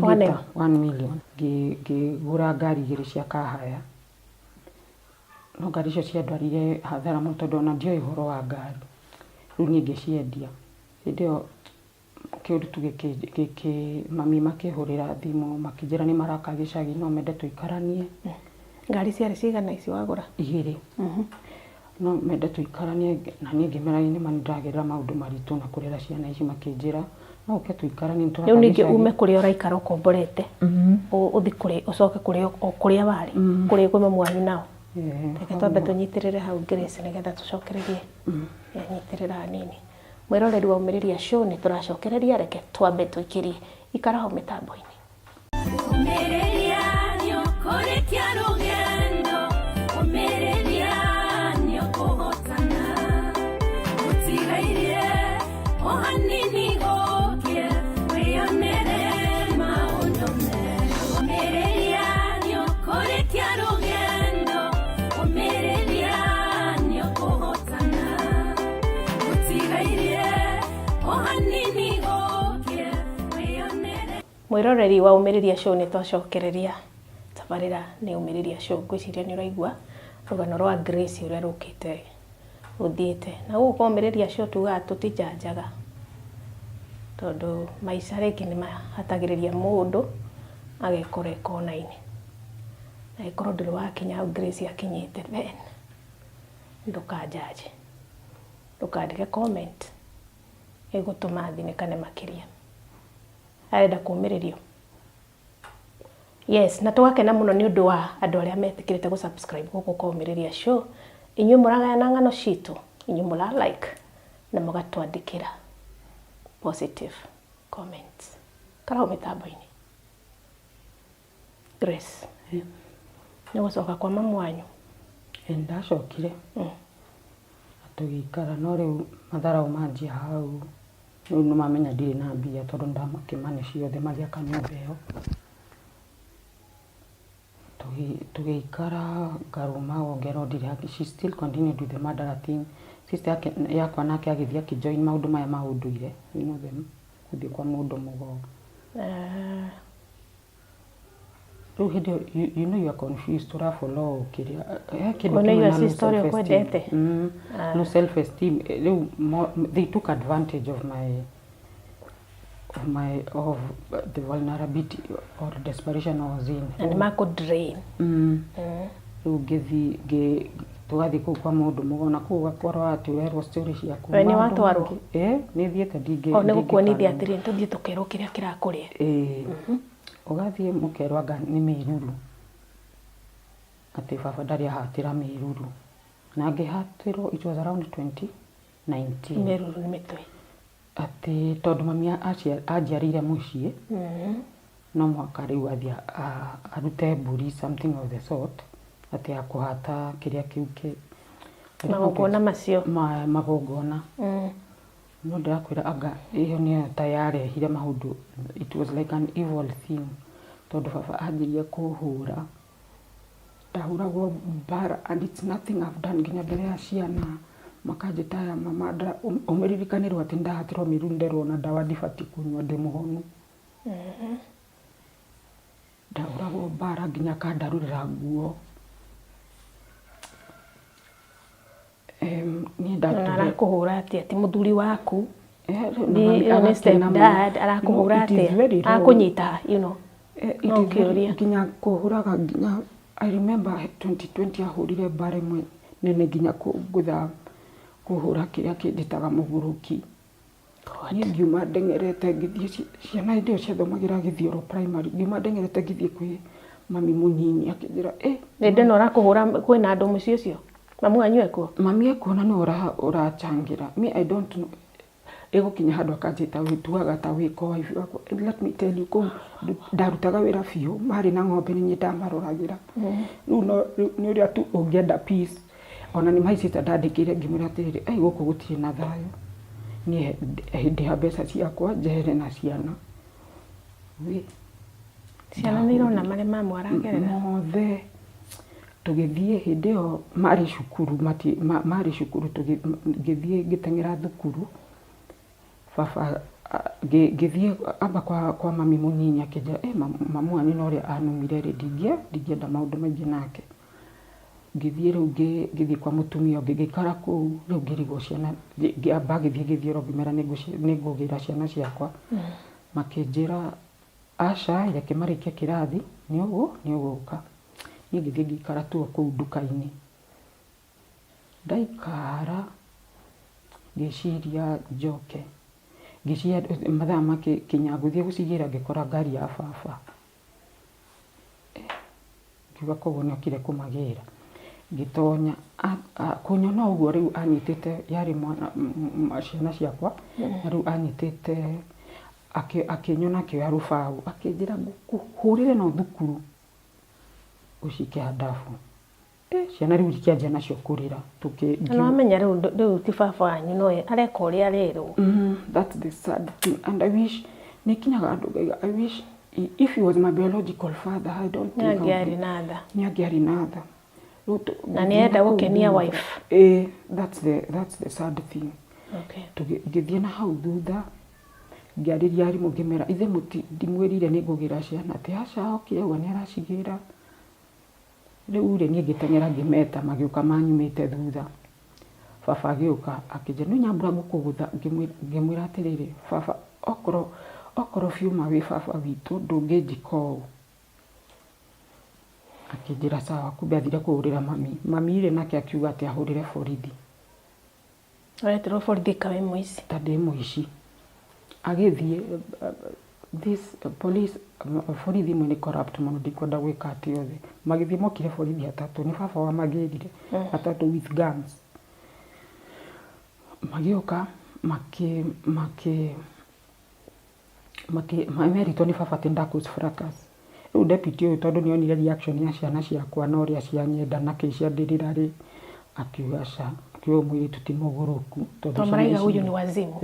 waneo? 1 million. Ngĩgũra ngari igĩrĩ cia kahaya, no ngari icio ciandwarire hathara mũno tondũ ona ndioĩ ũhoro wa ngari. Rĩu niĩ ngĩciendia. Hĩndĩ ĩyo kĩũndũ tu gĩkĩ mami makĩhũrĩra thimũ makĩnjĩra nĩ maraka gĩcagi, no mende tũikaranie. Ngari ciarĩ cigana ici wagũra? Igĩrĩ. No mende tũikaranie, na niĩ ngĩmera nĩma nĩ ndĩragerera maũndũ maritũ na kũrera ciana ici. Makĩnjĩra no ũke tũikaranie, nĩ Rĩu tũraka ningĩ gĩcagi. Ume kũrĩa ũraikara ũkomborete, ũthi kũrĩ ũcoke kũrĩa o kũrĩa warĩ, kũrĩa kwĩ mamu wanyu nao? Eh. Reke twambe tũnyitĩrĩre hau, Grace, nĩgetha tũcokererie. Nyitĩrĩra hanini. Mwĩroreri wa Ũmĩrĩria Show, nĩ tũracokereria, reke twambe tũikĩrie. Ikara hau mĩtambo-inĩ. Ũmĩrĩria nĩũkũrĩkia rũgendo, ũmĩrĩria nĩũkũhotana. Gũtigairie o hanini gũkĩe, wĩyonere maũndũ merũ. Ũmĩrĩria nĩũkũrĩkia rũgendo, ũmĩrĩria nĩũkũhotana. Gũtigairie o hanini gũkĩe, wĩyonere. Mwĩroreri wa Ũmĩrĩria Show, nĩ twacokereria. Tabarĩra nĩ Ũmĩrĩria Show. Ngwĩciria nĩ ũraigua rũgano rwa Grace ũrĩa rũkĩte rũthiĩte na gũkũ kwa Ũmĩrĩria Show. Tugaga tũtijanjaga tondũ maica rĩngĩ nĩ mahatagĩrĩria mũndũ agekora e kona-inĩ, na ĩkorwo ndũrĩ wakinya hau Grace akinyĩte, then ndũkanjanje, ndũkandĩke comment ĩgũtũma thinĩkane makĩria. Arenda kũmĩrĩrio. Yes, na tũgakena mũno nĩ ũndũ wa andũ arĩa metĩkĩrĩte gũ subscribe gũkũ kwa Ũmĩrĩria Show. Inyuĩ mũragayana ng'ano citũ, inyuĩ mũra like na mũgatwandĩkĩra positive comments. Karau mĩtambo-inĩ. Grace, nĩ gũcoka kwa mamu wanyu? Ĩ, ndacokire na tũgĩikara, no rĩu matharaũ manjia hau. Rĩu nĩ mamenya ndirĩ na mbia tondũ ndamakĩmane ciothe magĩaka nyũmba ĩyo. Tũgĩikara ngarũma wongerwo ndirĩ happy. She still continued with the murderer thing. Sister yake yakwa nake agĩthiĩ akĩjoin maũndũ maya ma ũndũire, you know them, gũthiĩ kwa mũndũ mũgo. Rĩu hĩndĩ ĩyo you know you are confused, ũrafollow kĩrĩa he kĩndũ Ona kĩmwe your na low sister ũrĩa self-esteem. ũkwendete. Low self esteem. Rĩu they took advantage of the vulnerability or desperation I was in. Na nĩ makũ drain. Rĩu ngĩthiĩ Tũgathiĩ kũu kwa mũndũ mũgona kũu ũgakorwo atĩ ũrerwo story ciaku. We nĩ Maũndũ watwarwo? maingĩ. Ĩĩ nĩ thiĩte ndingĩ. O nĩ gũkuonithia ndingĩkana. atĩrĩ tũthiĩ tũkerwo kĩrĩa kĩrakũrĩa. Ĩĩ. Ũgathiĩ mũkerwo anga nĩ mĩruru. Atĩ baba ndarĩ ahatĩra mĩruru. Na ngĩhatĩrwo it was around 2019. Mĩruru nĩ mĩtwe. Atĩ tondũ mami anjiarĩire mũciĩ no mũhaka rĩu athiĩ arute mbũri something of the sort atĩ ya kũhata kĩrĩa kĩu kĩ Magongona macio. Magongona. No ndĩrakwĩra anga ĩyo nĩyo ta yarehire maũndũ, it was like an evil thing tondũ baba anjirie kũhũra. Ndahũragwo mbara and it's nothing I've done nginya mbere ya ciana makanjĩta aya mama ũmĩririkanĩrwo atĩ nĩndahatĩrwo mĩruru nderwo na ndawa ndibatiĩ kũnyua ndĩ mũhonu. Ndahũragwo mbara nginya akandarũrĩra nguo. Niĩ Na ndatũire arakũhũra atĩa? Ti mũthuri waku. Rĩu na Nĩ mami nĩ agakena step mũno. dad No, arakũhũra it is atĩa? very wrong. Akũnyita you know. It No is very kĩũria. nginya kũhũraga nginya I remember 2020 ahũrire mbara ĩmwe nene nginya kũngũtha kũhũra kĩrĩa kĩnjĩtaga mũgũrũki. Niĩ ngiuma ndeng'erete ngĩthiĩ ciana hĩndĩ ĩyo ciathomagĩra Gĩthioro primary, ngiuma ndeng'erete ngĩthiĩ kwĩ mami mũnini akĩnjĩra ĩ Hĩndĩ ĩno ũrakũhũra kwĩna andũ mũciĩ ũcio? Mamu wanyu ekuo? Mami ekuo na nĩwe ũrachangĩra. Me I don't know. Ĩgũkinya handũ akanjĩta wĩtuaga ta wĩko wife wakwa. And let me tell you kũu ndarutaga wĩra biũ, marĩ na ng'ombe nĩ niĩ ndamaroragĩra. Rĩu no nĩ ũrĩa tu ũngĩenda peace. Ona nĩ my sister ndandĩkĩire ngĩmwĩra atĩrĩrĩ, ai gũkũ gũtirĩ na thayũ. Niĩ ndĩha mbeca ciakwa njehere na ciana. Ciana nĩ irona marĩa mamu aragerera? Mothe. Tũgĩthiĩ hĩndĩ ĩyo marĩ cukuru marĩ cukuru ngĩthiĩ ngĩteng'era thukuru. Baba ngĩthiĩ amba kwa mami mũnini akĩnjĩra ĩ mamu wanyu na ũrĩa anumire rĩ ndingĩenda maũndũ maingĩ nake. Ngĩthiĩ rĩu ngĩthiĩ kwa mũtumia ũngĩ ngĩikara kũu rĩu ngĩrigwo ciana ngĩamba ngĩthiĩ Gĩthioro ngĩmera nĩngũgĩra ciana ciakwa. Makĩnjĩra aca reke marĩkie kĩrathi nĩ ũgũka. Niĩ ngĩthiĩ ngĩikara tu o kũu nduka-inĩ. Ndaikara ngĩciria njoke. Ngĩciria mathaa magĩkinya ngũthiĩ gũcigĩra ngĩkora ngari ya baba. Ngiuga koguo nĩ okire kũmagĩra. Ngĩtonya kũnyona ũguo rĩu anyitĩte yarĩ mwana ciana ciakwa na rĩu anyitĩte akĩnyona akĩoya rũbaũ akĩnjĩra ngũkũhũrĩre no thukuru ũcike handabu. Ciana rĩu ikĩanjia nacio kũrĩra. Na nĩwamenya rĩu rĩu ti baba wanyu no areka ũrĩa arerwo. That's the sad thing and I wish nĩ kinyaga handũ ngaiga I wish if he was my biological father I don't think Nĩ angĩarĩ na tha. Nĩ angĩarĩ na tha. Na nĩ arenda gũkenia wife. That's the sad thing. Ngĩthiĩ na hau thutha ngĩarĩria arimũ ngĩmera ithe ndimwĩrire nĩ ngũgĩra ciana atĩ aca okire ũguo nĩ aracigĩra. Rĩu rĩ niĩ ngĩteng'era ngĩmeta magĩũka manyumĩte thutha. Baba agĩũka akĩnjĩra nĩ Nyambura ngũkũgũtha ngĩmwĩra atĩrĩrĩ baba okorwo biũ ma wĩ baba witũ ndũngĩnjĩka ũũ. Akĩnjĩra sawa kumbe athire kũhũrĩra mami. Mami rĩ nake akiuga atĩ ahũrĩre borithi. Ũreterwo borithi ka wĩ mũici. Ta ndĩ mũici. Agĩthiĩ this police borithi imwe nĩ corrupt mũno ndikwenda gwĩka atĩ othe. Magĩthiĩ mokire borithi atatũ nĩ baba wamagĩrire atatũ with guns. Magĩũka makĩ makĩ makĩ merĩtwo nĩ baba atĩ nda cause fracas. Rĩu deputy ũyũ tondũ nĩ onire reaction ya ciana ciakwa na ũrĩa cianyenda na kĩ ciandĩrĩra rĩ akiuga aca akiuga ũyũ mũirĩtu ti mũgũrũku. Tondũ maraiga huyu ni wazimu.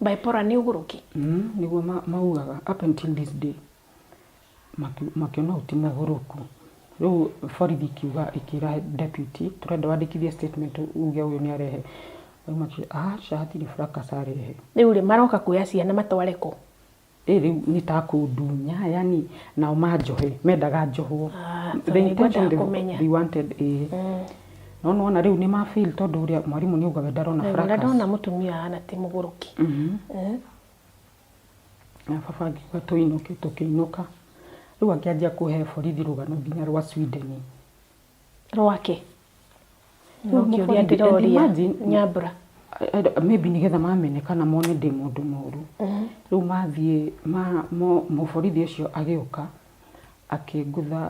Bipolar nĩ ũgũrũki? Nĩguo maugaga up until this day. Makĩona ũyũ ti mũgũrũku. Rĩu borithi ikiuga ikĩra deputy tũrenda wandĩkithie statement uge ũyũ nĩ arehe. Rĩu makiuga aca hatirĩ fracas arehe. Rĩu rĩ maroka kuoya ciana matware kũ? Rĩu nĩ ta kũndunya yani nao manjohe mendaga njohwo. The intention they wanted No nĩwona rĩu nĩ ma fail tondũ ũrĩa mwarimũ nĩ auga we ndarona fracas. Na ndona mũtumia ahana ti mũgũrũki. Na baba akiuga tũinũke tũkĩinũka. Rĩu akĩanjia kũhe borithi rũgano nginya rwa Sweden. Rwake? No kĩũria ndĩroria Nyambura. Maybe nĩgetha mamene kana mone ndĩ mũndũ mũru. Rĩu mathiĩ mũborithi ũcio agĩũka akĩngũtha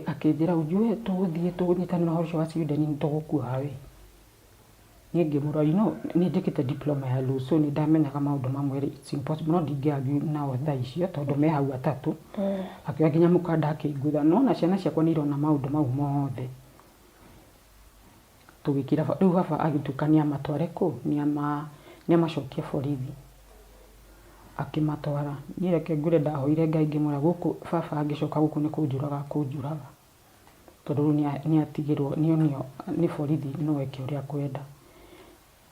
akĩnjĩra ujue tũgũthiĩ tũnyitanĩre ũhoro ũcio wa Sweden nĩ tũgũkuoha we. Niĩ ngĩmũrora you know nĩ njĩkĩte diploma ya law so nĩ ndamenyaga maũndũ mamwe rĩ it's impossible no ndingĩ argue nao thaa icio tondũ me hau atatũ. Akĩoya nginya mũkanda akĩngũtha. Nĩwona ciana ciakwa nĩ irona maũndũ mau mothe. Tũgĩkira rĩu baba agĩtuĩka nĩ amatware kũ? Nĩ amacokie borithi. Akĩmatwara. Niĩ reke ngwĩre ndahoire Ngai ngĩmwĩra gũkũ baba angĩcoka gũkũ nĩ kũnjũraga akũnjũraga. Tondũ rĩu nĩ atigĩrwo nĩ onio nĩ borithi no eke ũrĩa akwenda.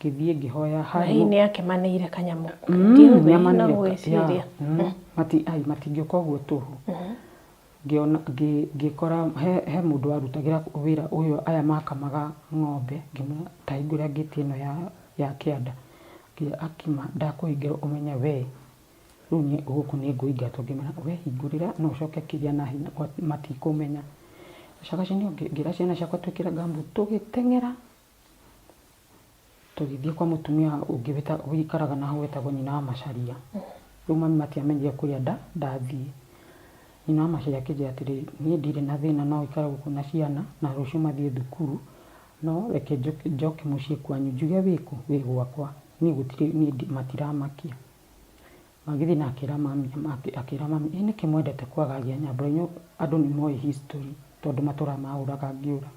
Ngĩthiĩ ngĩhoya Na hihi nĩ akemanĩire kanyamũ? Nĩamanire matingĩũka ũguo tũhũ. Ngĩona ngĩkora he mũndũ warutagĩra wĩra ũyũ aya makamaga ng'ombe, ngĩmwĩra ta hingũra ngĩti ĩno ya kĩanda. Akĩnjĩra Akima ndakũhingĩra ũmenye we rĩu niĩ gũkũ nĩ ngũingatwo. Ngĩmwĩra we hingũrĩra no ũcoke kĩrĩa na hinya matikũmenya. Gacagaca-inĩ ngĩra ciana ciakwa twĩkĩre gumboot tũgĩteng'era. Tũgĩthiĩ kwa mũtumia ũngĩ ũikaraga na hau wetagwo nyina wa Macharia. Rĩu mami matiamenyire kũrĩa ndathiĩ. Nyina wa Macharia akĩnjĩra atĩrĩrĩ, niĩ ndirĩ na thĩna no ũikare gũkũ na ciana na rũciũ mathiĩ thukuru, no reke njoke mũciĩ kwanyu njuge wĩkũ? Wĩ gwakwa. Niĩ gũtirĩ niĩ matiramakia. Magĩthiĩ na akĩra mami, akĩra mami, ĩ nĩkĩ mwendete kwagagia nyambura inyuĩ andũ nĩ moĩ history tondũ matũraga mahũraga ngĩũra.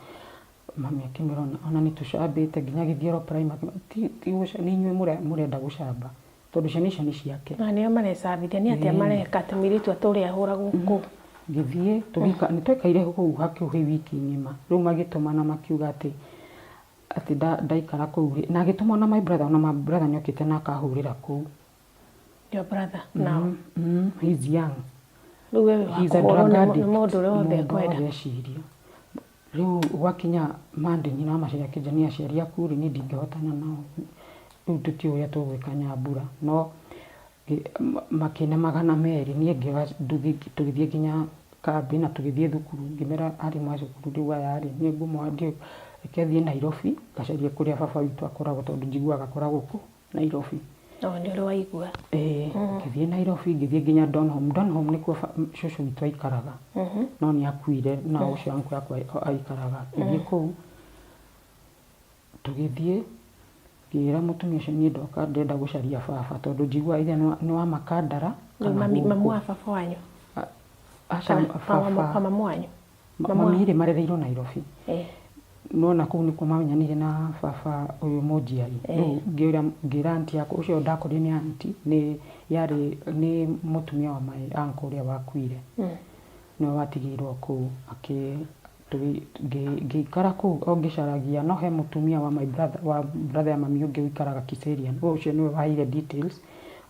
Mami akĩmwĩra ona nĩ tũcambĩte nginya Gĩthioro Primary, ti nĩ inyuĩ mũrenda gũcamba tondũ ciana icio nĩ ciake. Na nĩo marecambithia, nĩ atĩa mareka atĩ mũirĩtu atũre ahũragwo kũu? Ngĩthiĩ, nĩ twaikaire kũu hakuhĩ wiki ng'ima, rĩu magĩtũmana makiuga atĩ atĩ ndaikara kũu rĩ, na agĩtũma ona my brother, ona my brother nĩ okĩte na akahũrĩra kũu. Your brother now? He's young. Rĩu we wĩ wa He's a kũhũrwo drug nĩ addict. mũndũ ũrĩa wothe Mũndũ ekwenda. wothe eciria. Rĩu gwakinya Monday nyina wa Macharia akĩnjĩra niĩ aciari aku rĩ niĩ ndingĩhotana nao rĩu tũtiũĩ ũrĩa tũgwĩka Nyambura no makĩne 200 niĩ ngĩoya nduthi tũgĩthiĩ nginya kambĩ na tũgĩthiĩ thukuru ngĩmera arimũ a cukuru rĩu aya rĩ nĩ ngũmoha ndiũĩ reke thiĩ Nairobi ngacarie kũrĩa baba witũ akoragwo tondũ njiguaga akoragwo kũ Nairobi. Oh, nĩ ũrĩ waigua. Ĩĩ, ngĩthiĩ Nairobi, ngĩthiĩ nginya Donholm. Donholm nĩkuo cũcũ witũ aikaraga. No nĩ akuire, na ũcio uncle yakwa aikaraga. Ngĩthiĩ kũu, tũgĩthiĩ, ngĩra mũtumia ũcio niĩ ndoka ndĩrenda gũcaria baba tondũ njiguaga either nĩ wa Makandara kana Mami, mamu wa baba wanyu? Aca, Kana baba. kwa mamu wanyu? Mamu Mami rĩ marereirwo Nairobi. Nona kũu nĩkuo mamenyanire na baba ũyũ mũnjiari. Rĩu ngĩra ngĩra aunty yakwa ũcio ndakorire nĩ aunty nĩ yarĩ nĩ mũtumia wa my uncle ũrĩa wakuire. Nĩwe watigĩirwo kũu akĩ ngĩikara kũu o ngĩcaragia no he mũtumia wa my brother wa brother ya mami ũngĩ ũikaraga Kiserian. Ũcio nĩwe waheire details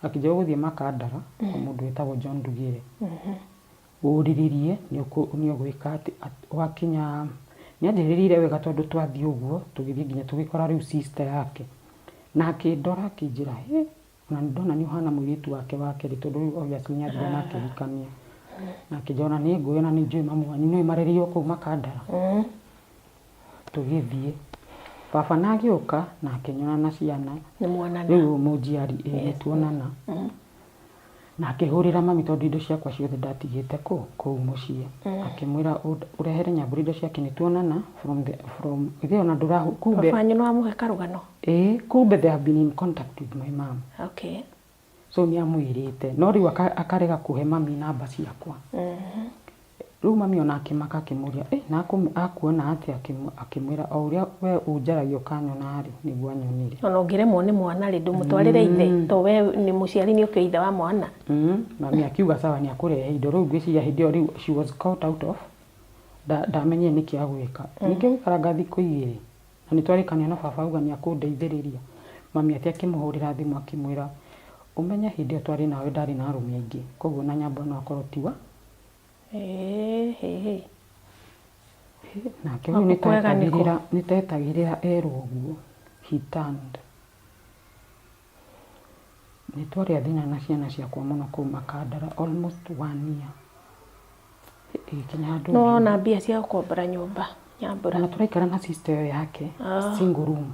akĩnjĩra ũgũthiĩ Makandara kwa mũndũ wĩtagwo John Ndugire. Ũrĩrĩrie nĩ ũgwĩka atĩ wakinya nĩ anjĩrĩrĩire wega tondũ twathiĩ ũguo tũgĩthiĩ nginya tũgĩkora rĩu sister yake na akĩndora akĩnjĩra hĩ ona nĩ ndona nĩ ũhana mũirĩtu wake wa kerĩ tondũ rĩu obviously nĩ athire na akĩhikania na akĩnjĩra ona nĩ ngũĩ ona nĩ njũĩ mamu wanyu nĩũĩ marereirwo kũu Makandara. Tũgĩthiĩ baba na agĩũka na akĩnyona na ciana. Nĩ muonana. Rĩu mũnjiari ĩĩ nĩ tuonana. Na akĩhũrĩra mami tondũ indo ciakwa ciothe ndatigĩte kũ kũu mũciĩ. Akĩmwĩra ũrehere Nyambura indo ciake nĩ tuonana from the from ithe ona ndũrahu kumbe. Baba wanyu nĩ wamũhe karũgano? Ĩĩ kumbe they have been in contact with my mom. Okay. So nĩ amwĩrĩte no rĩu akarega kũhe mami namba ciakwa. Rĩu mami ona akĩmaka akĩmũria ĩ na akuona atĩa akĩmwĩra o ũrĩa we ũnjaragia ũkanyona rĩ nĩguo anyonire. Ona ũngĩremwo nĩ mwana rĩ ndũmũtwarĩre ithe to we nĩ mũciari nĩ ũkĩũĩ ithe wa mwana. Mami akiuga sawa nĩ akũrehe indo rĩu ngwĩciria hĩndĩ ĩyo rĩu she was caught out of ndamenyire nĩkĩ agwĩka. Ningĩ gũikaranga thikũ igĩrĩ na nĩ twarĩkanĩra na baba auga nĩ akũndeithĩrĩria. Mami atĩ akĩmũhũrĩra thimũ akĩmwĩra ũmenye hĩndĩ ĩyo twarĩ nawe ndarĩ na arũme aingĩ koguo na Nyambura no akorwo tiwa. Nake rĩu nĩ tetagĩrĩra erwo ũguo he turned. Nĩ twarĩ a thĩna na ciana ciakwa mũno kũu Makandara almost one year. Ĩgĩkinya handũ Nĩ wona mbia cia gũkombora nyũmba? Nyambura. Ona tũraikara na sister ĩyo yake Ah. single room.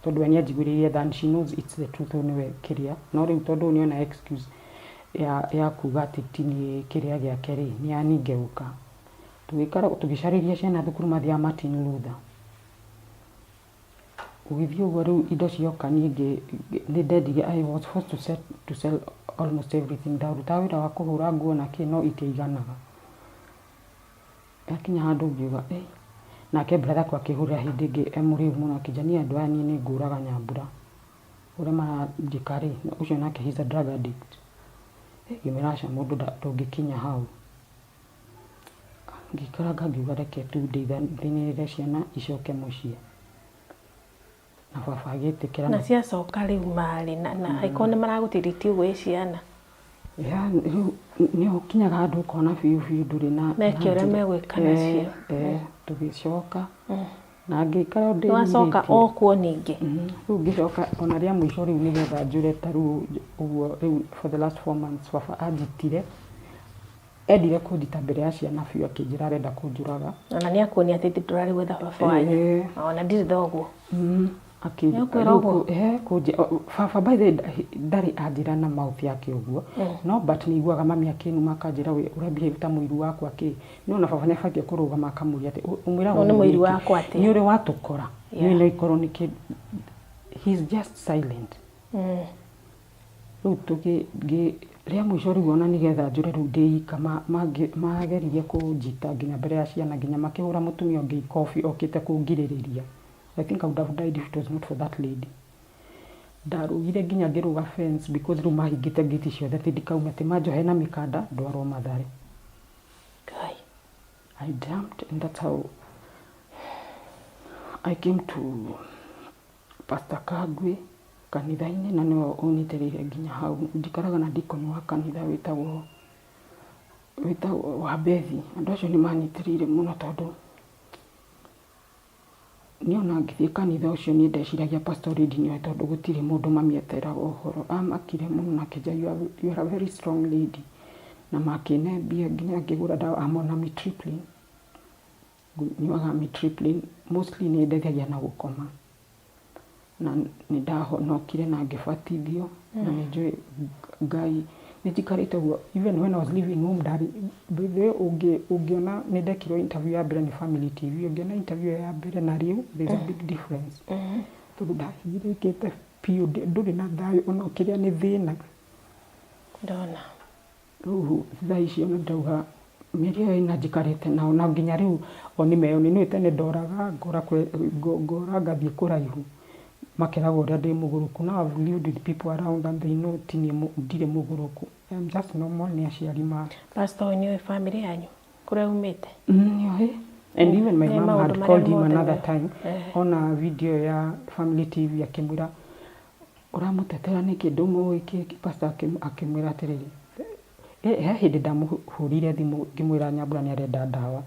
Tondũ we nĩanjiguĩrĩire than she knows it's the truth, ũyũ nĩwe kĩrĩa. No rĩu tondũ nĩona excuse ya kuga atĩ ti niĩ kĩrĩa gĩake rĩ, nĩ aningeuka. Tũgĩikara tũgĩcarĩria ciana thukuru mathiaga Martin Luther. Gũgĩthiĩ ũguo rĩu indo cioka niĩ nĩ ndendirie, I was forced to sell almost everything. Ndarutaga wĩra wa kũhũra nguo na kĩ no itiaiganaga. Yakinya handũ ngiuga eh, nake brother akwa akĩhũrĩra hĩndĩ ĩngĩ e mũrĩu mũno akĩnjĩra niĩ andũ aya niĩ nĩ ngũraga Nyambura. Ũrĩa maranjĩka rĩ, ũcio nake he's a drug addict. Ngĩmwĩra aca mũndũ ndũngĩkinya hau. Ngĩikaranga ngiuga reke tu ndeithanĩrĩre ciana icoke mũciĩ. Na baba agĩtĩkĩra. Na ciacoka rĩu marĩ na angĩkorwo nĩ maragũtiriti ũguo ĩ ciana? Ya, rĩu nĩ ũkinyaga handũ ũkona biũ biũ ndũrĩ na Meke ũrĩa na njĩra. Megwĩka nacio. Tũgĩcoka na ngĩikara o Nĩwacoka ndĩnyihĩtie. O kuo ningĩ? Rĩu ngĩcoka ona rĩa mũico rĩu nĩgetha njũre ta rĩu ũguo rĩu for the last 4 months baba anjitire, endire kũnjita mbere ya ciana biũ akĩnjĩra arenda kũnjũraga. Ona nĩ akuonia atĩ ndũrarĩ gwetha baba wanyu. Ona ndirĩ thoguo. Nĩakwĩra Rĩu ũguo? Baba by the way ndarĩ anjĩra na mouth yake ũguo, no but nĩ iguaga mami akĩnuma akanjĩra we ũra behave ta mũiru wakwa kĩ no na baba nĩ abatiĩ kũrũgama akamũria atĩ ũmwĩraga Ũyũ nĩ ũguo mũiru nĩkĩ? Wakwa atĩa? Nĩ ũrĩ watũkora nĩ no ikorwo nĩ kĩ he's just silent. Rĩu tũgĩ rĩa mũico rĩu ona nĩgetha njũre rĩu ndĩ ika mageririe kũnjita nginya mbere ya ciana nginya makĩhũra mũtumia ũngĩ ikobi okĩte kũngirĩrĩria. I think I would have died if it was not for that lady. Ndarũgire nginya ngĩrũga fence because rĩu mahingĩte ngĩti ciothe atĩ ndikaume atĩ manjohe na mĩkanda ndwarwo Mathare. Ngai. I jumped and that's how I came to Pastor Kagwe kanitha-inĩ na nĩwe ũnyitĩrĩire nginya hau. Njikaraga na deacon wa kanitha wĩtagwo wa Bethi. Andũ acio nĩ manyitĩrĩire mũno tondũ niĩ ona ngĩthiĩ kanitha ũcio niĩ ndeciragia pastor already nĩoĩ tondũ gũtirĩ mũndũ mami ateraga ũhoro. Amakire mũno na akĩnjĩra you are a very strong lady. Na makĩne mbia nginya ngĩgũra ndawa. I'm on amitriptyline. Nyuaga amitriptyline mostly nĩ ĩndeithagia na gũkoma. Na nĩ ndahonokire na ngĩbatithio na nĩ njũĩ Ngai nĩ njikarĩte ũguo even when I was leaving home ndarĩ by the way ũngĩona nĩ ndekirwo interview ya mbere nĩ Family TV, ũngĩona interview ĩyo ya mbere na rĩu there is a big difference tondũ ndahinyĩrĩrĩkĩte biũ ndũrĩ na thayũ ona ũkĩrĩa nĩ thĩna. Ndona. Rĩu thaa ici ona ndauga mĩeri ĩyo ĩna njikarĩte nao na nginya rĩu o nĩ meyo nĩ nĩũĩ tene ndoraga ngora ngora ngathiĩ kũraihu makeragwo ũrĩa ndĩ mũgũrũku. Now I've lived with people around and they know ti niĩ ndirĩ mũgũrũku. I'm just normal, nĩ aciari ma Pastor ũyũ nĩoĩ family yanyu kũrĩa umĩte? Nĩoĩ. And even my Nĩ mom maũndũ had marĩa called him mothe another time ona video ya Family TV akĩmwĩra ũramũtetera nĩkĩ ndũmũĩ kĩ. Pastor akĩmwĩra atĩrĩrĩ, he hĩndĩ ndamũhũrĩire thimũ ngĩmwĩra Nyambura nĩ arenda ndawa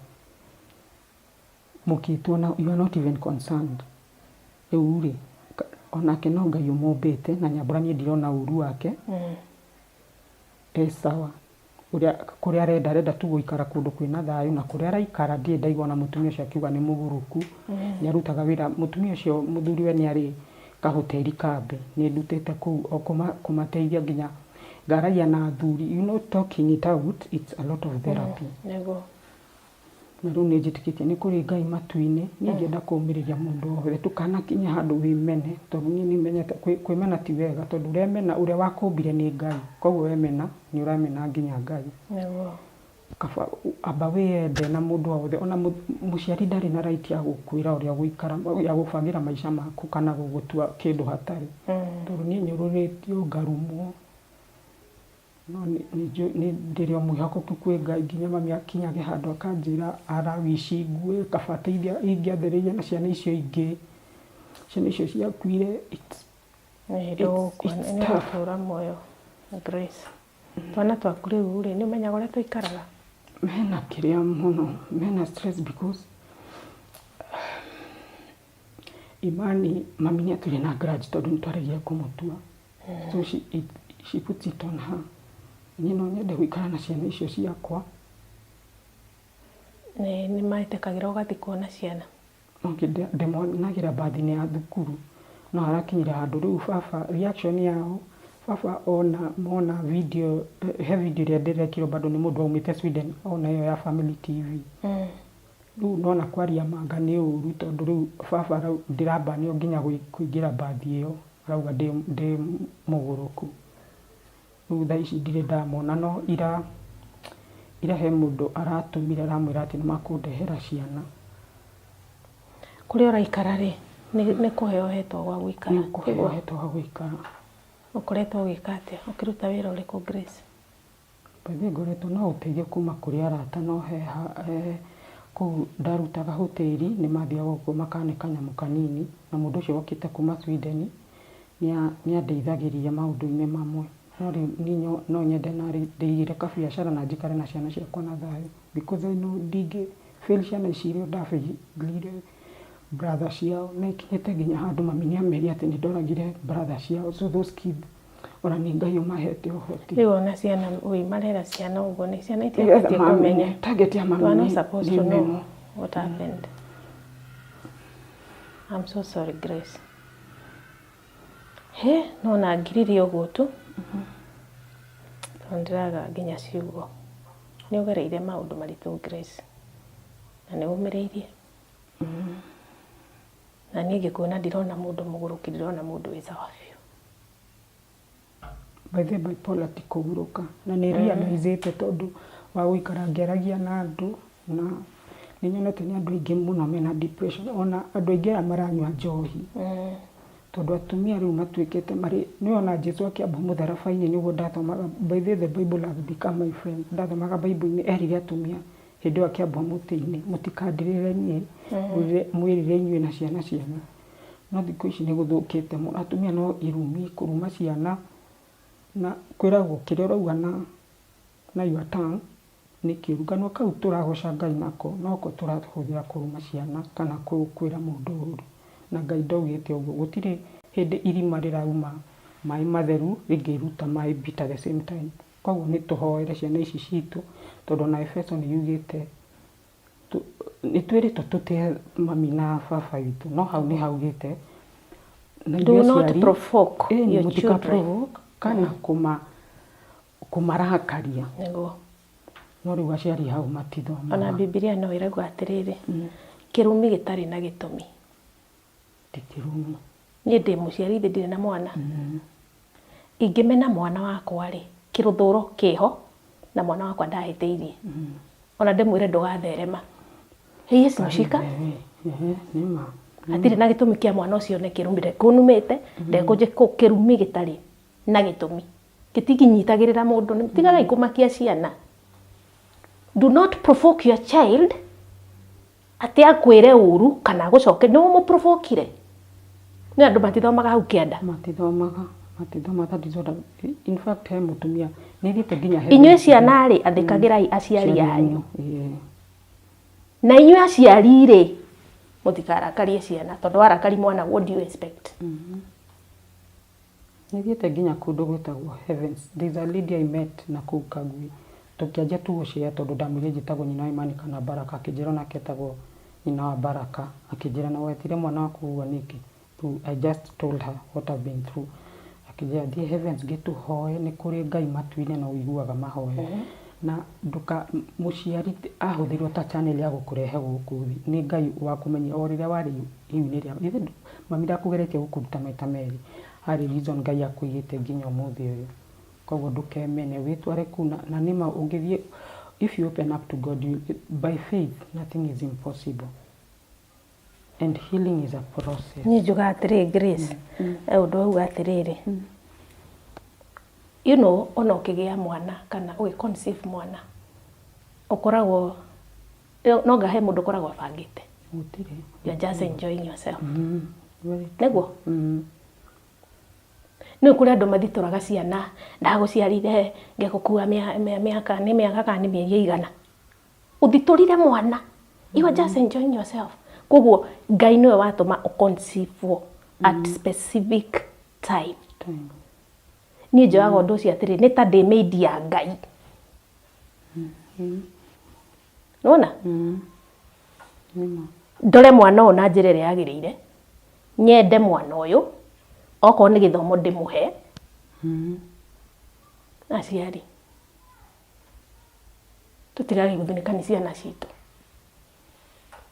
mũkĩtuona you are not even concerned. Rĩu rĩ onake no Ngai ũmũmbĩte na Nyambura niĩ ndirona ũru wake e sawa ũrĩa kũrĩa arenda tu gũikara kũndũ kwĩna thayũ na kũrĩa araikara ndirĩ ndaigua ona mũtumia ũcio akiuga nĩ mũgũrũku. Nĩ arutaga wĩra mũtumia ũcio mũthuriwe nĩ arĩ kahoteri kambe nĩ ndutĩte kũu o kũmateithia nginya ngaragia na athuri, talking it out, it's a lot of therapy. Nĩguo. Na rĩu nĩ njĩtĩkĩtie nĩ kũrĩ Ngai matu-inĩ. Niĩ ingĩenda kũũmĩrĩria mũndũ wothe ndũkanakinye handũ wĩmene tondũ niĩ nĩ menyete kwĩmena ti wega tondũ ũremena ũrĩa wakũmbire nĩ Ngai, koguo wemena nĩ ũramena nginya Ngai. Nĩguo. Kaba amba wĩyende na mũndũ o wothe ona mũciari ndarĩ na right ya gũkwĩra ũrĩa ũgũikara ya gũbangĩra maica maku kana gũgũtua kĩndũ hatarĩ tondũ niĩ nyũrũrĩtio ngarumwo no nĩ ndĩrĩ o mwĩhokeku kwĩ Ngai nginya mami akinyage handũ akanjĩra arawici ngue kaba ateithia ingĩathĩrĩirie na ciana icio ingĩ, ciana icio ciakuire it's Nĩ hĩndĩ ũgũkua it's nĩ tough. ũgũtũra muoyo Grace. Twana twaku rĩu rĩ nĩ ũmenyaga ũrĩa tũikaraga? Mena kĩrĩa mũno mena stress because Imani mami nĩ atũire na grudge tondũ nĩ twaregire kũmũtua, so she puts it on her. Niĩ no nyende gũikara na ciana icio ciakwa. Nĩ metĩkagĩra ũgathiĩ kuona ciana? Okay, ndĩmonagĩra mbathi-inĩ ya thukuru, no harakinyire handũ rĩu baba reaction yao, baba ona mona video, he video ĩrĩa ndĩrekirwo bado nĩ mũndũ waumĩte Sweden, ona ĩyo ya Family TV. Rĩu nona kwaria manga nĩ ũru tondũ rĩu baba ndĩrambanio nginya kũingĩra mbathi ĩyo, arauga ndĩ mũgũrũku. Rĩu thaa ici ndirĩ ndamona no ira ira he mũndũ aratũmire aramwĩra atĩ nĩ makũndehera ciana. Kũrĩa ũraikara rĩ, nĩ kũheo ũhetwo gwa gũikara? Nĩ kũheo hetwo gwa gũikara. Ũkoretwo ũgĩka atĩa? Ũkĩruta wĩra ũrĩkũ, Grace? By the way ngoretwo no ũteithio kuma kũrĩ arata, no he kũu ndarutaga hoteli nĩ mathiaga ũguo makane kanyamũ kanini, na mũndũ ũcio wokĩte kuma Sweden nĩ andeithagĩrĩria maũndũ-inĩ mamwe. No rĩu niĩ no nyende narĩ ndĩigĩre kabiacara na njikare na ciana ciakwa na thayũ, because I know ndingĩ fail ciana ici iria ndabailire brother ciao, na ikinyĩte nginya handũ mami nĩ amerire atĩ nĩ ndoragire brother ciao, so those kids ona nĩ Ngai ũmahete ũhoti. Rĩu ona ciana wĩ marera ciana ũguo, nĩ ciana itiabatiĩ kũmenya. Target ya mami. You are not supposed to know what happened. I'm so sorry, Grace. He no na ngiririe ũguo tu tondũ ndĩraga nginya ciugo. Nĩ ũgereire maũndũ maritũ, Grace, na nĩ ũmĩrĩirie, na niĩ ngĩkuona ndirona mũndũ mũgũrũki, ndirona mũndũ wĩ sawa biũ. By the way, bipolar ti kũgurũka, na nĩ realize tondũ wa gũikara ngĩaragia na andũ, na nĩ nyonete nĩ andũ aingĩ mũno mena depression, ona andũ aingĩ aya maranyua njohi, tondũ atumia rĩu matuĩkĩte marĩ nĩ ona Jesu akĩambwo mũtharaba-inĩ, nĩguo ndathomaga. By the way, the Bible has become my friend. Ndathomaga Bible-inĩ, erire atumia hĩndĩ ĩyo akĩambwo mũtĩ-inĩ, "Mũtikandirĩre niĩ, mwĩrĩre inyuĩ na ciana cianyu." No thikũ ici nĩ gũthũkĩte mũno, atumia no irumi, kũruma ciana, na kwĩragwo kĩrĩa ũrauga na your tongue nĩ kĩũru. Kanua kau tũragoca Ngai nako noko tũrahũthĩra kũruma ciana kana kwĩra mũndũ ũru, na Ngai ndaugĩte ũguo. Gũtirĩ hĩndĩ irima rĩrauma maĩ matheru rĩngĩruta maĩ bitter at the same time. Koguo nĩ tũhoere ciana ici citũ, tondũ ona Efeso nĩ yugĩte nĩ twĩrĩtwo tũtĩe mami na baba witũ, no hau nĩ haugĩte na Do ithuĩ not aciari, provoke your mũtika children. Provoke kana kũmarakaria. No rĩu aciari hau matithomaga. Ona Bibilia no ĩrauga atĩrĩrĩ, kĩrumi gĩtarĩ na gĩtũmi ti kĩrumi. Niĩ ndĩ mũciari, ithe ndirĩ na mwana, ingĩmena mwana wakwa rĩ, kĩrũthũro kĩho na mwana wakwa ndahĩtĩirie, ona ndĩmwĩre ndũgatherema, hĩĩ mũcika. Nĩ ma. Hatirĩ na gĩtũmi kĩa mwana ũcio nĩ kĩrumi ndekũnumĩte ndekũnjĩ kĩrumi gĩtarĩ na gĩtũmi gĩtikinyitagĩrĩra mũndũ. Tigagai kũmakia ciana. Do not provoke your child atĩ akwĩre ũru kana agũcoke nĩ ũmũprovokire. Nĩ andũ matithomaga hau kĩanda. Matithomaga, matithomaga. That is what in fact he mũtumia nĩ thiĩte nginya he Inyuĩ ciana rĩ, athĩkagĩrai aciari anyu. Na inyuĩ aciari rĩ, mũtikarakarie ciana, tondũ warakari mwana, what do you expect? Nĩ thiĩte nginya kũndũ gwĩtagwo Heavens. There is a lady I met na kũu Kagui, tũkĩanjia tu gũcea, tondũ ndamwĩrire njĩtagwo nyina wa Imani kana Baraka, akĩnjĩra onake etagwo nyina wa Baraka. Akĩnjĩra, "Na wetire mwana waku ũguo nĩkĩ?" Rĩu I just told her what I've been through. Akĩnjĩra thiĩ Heavens Gate ũhoe, nĩ kũrĩ Ngai matu-inĩ na ũiguaga mahoya, na nduka mũciari ahũthĩrwo ta channel ya gũkũrehe gũkũ thĩ. Nĩ Ngai wakũmenyire o rĩrĩa warĩ ihu-inĩ rĩa ithe. Mami ndakũgeretie gũkũruta maita merĩ, harĩ reason Ngai akũigĩte nginya ũmũthĩ ũyũ. Koguo ndũkemene, wĩtware kũu na nĩma ũngĩthiĩ, if you open up to God, you, by faith nothing is impossible and healing is a process. Niĩ njugaga atĩrĩ, Grace, he ũndũ wauga atĩrĩrĩ, ona ũkĩgĩa mwana kana ũgĩ conceive mwana, ũkoragwo no nga he mũndũ ũkoragwo abangĩte? Gũtirĩ. You are just enjoying yourself. Very true. Nĩguo nĩ kũrĩ andũ mathitũraga ciana, "Ndagũciarire ngĩgũkua mĩaka nĩ mĩaka kana nĩ mĩeri ĩigana," ũthitũrire mwana. You are just enjoying yourself. Koguo Ngai nĩwe watũma ũconceive at specific time. Time. Niĩ njoyaga ũndũ ũcio atĩrĩ, nĩ ta ndĩ maid ya Ngai. Nĩwona? Nĩma. Ndore mwana ũyũ na njĩra ĩrĩa yagĩrĩire, nyende mwana ũyũ, okorwo nĩ gĩthomo ndĩmũhe. Aciari tũtigage gũthunĩka nĩ ciana citũ.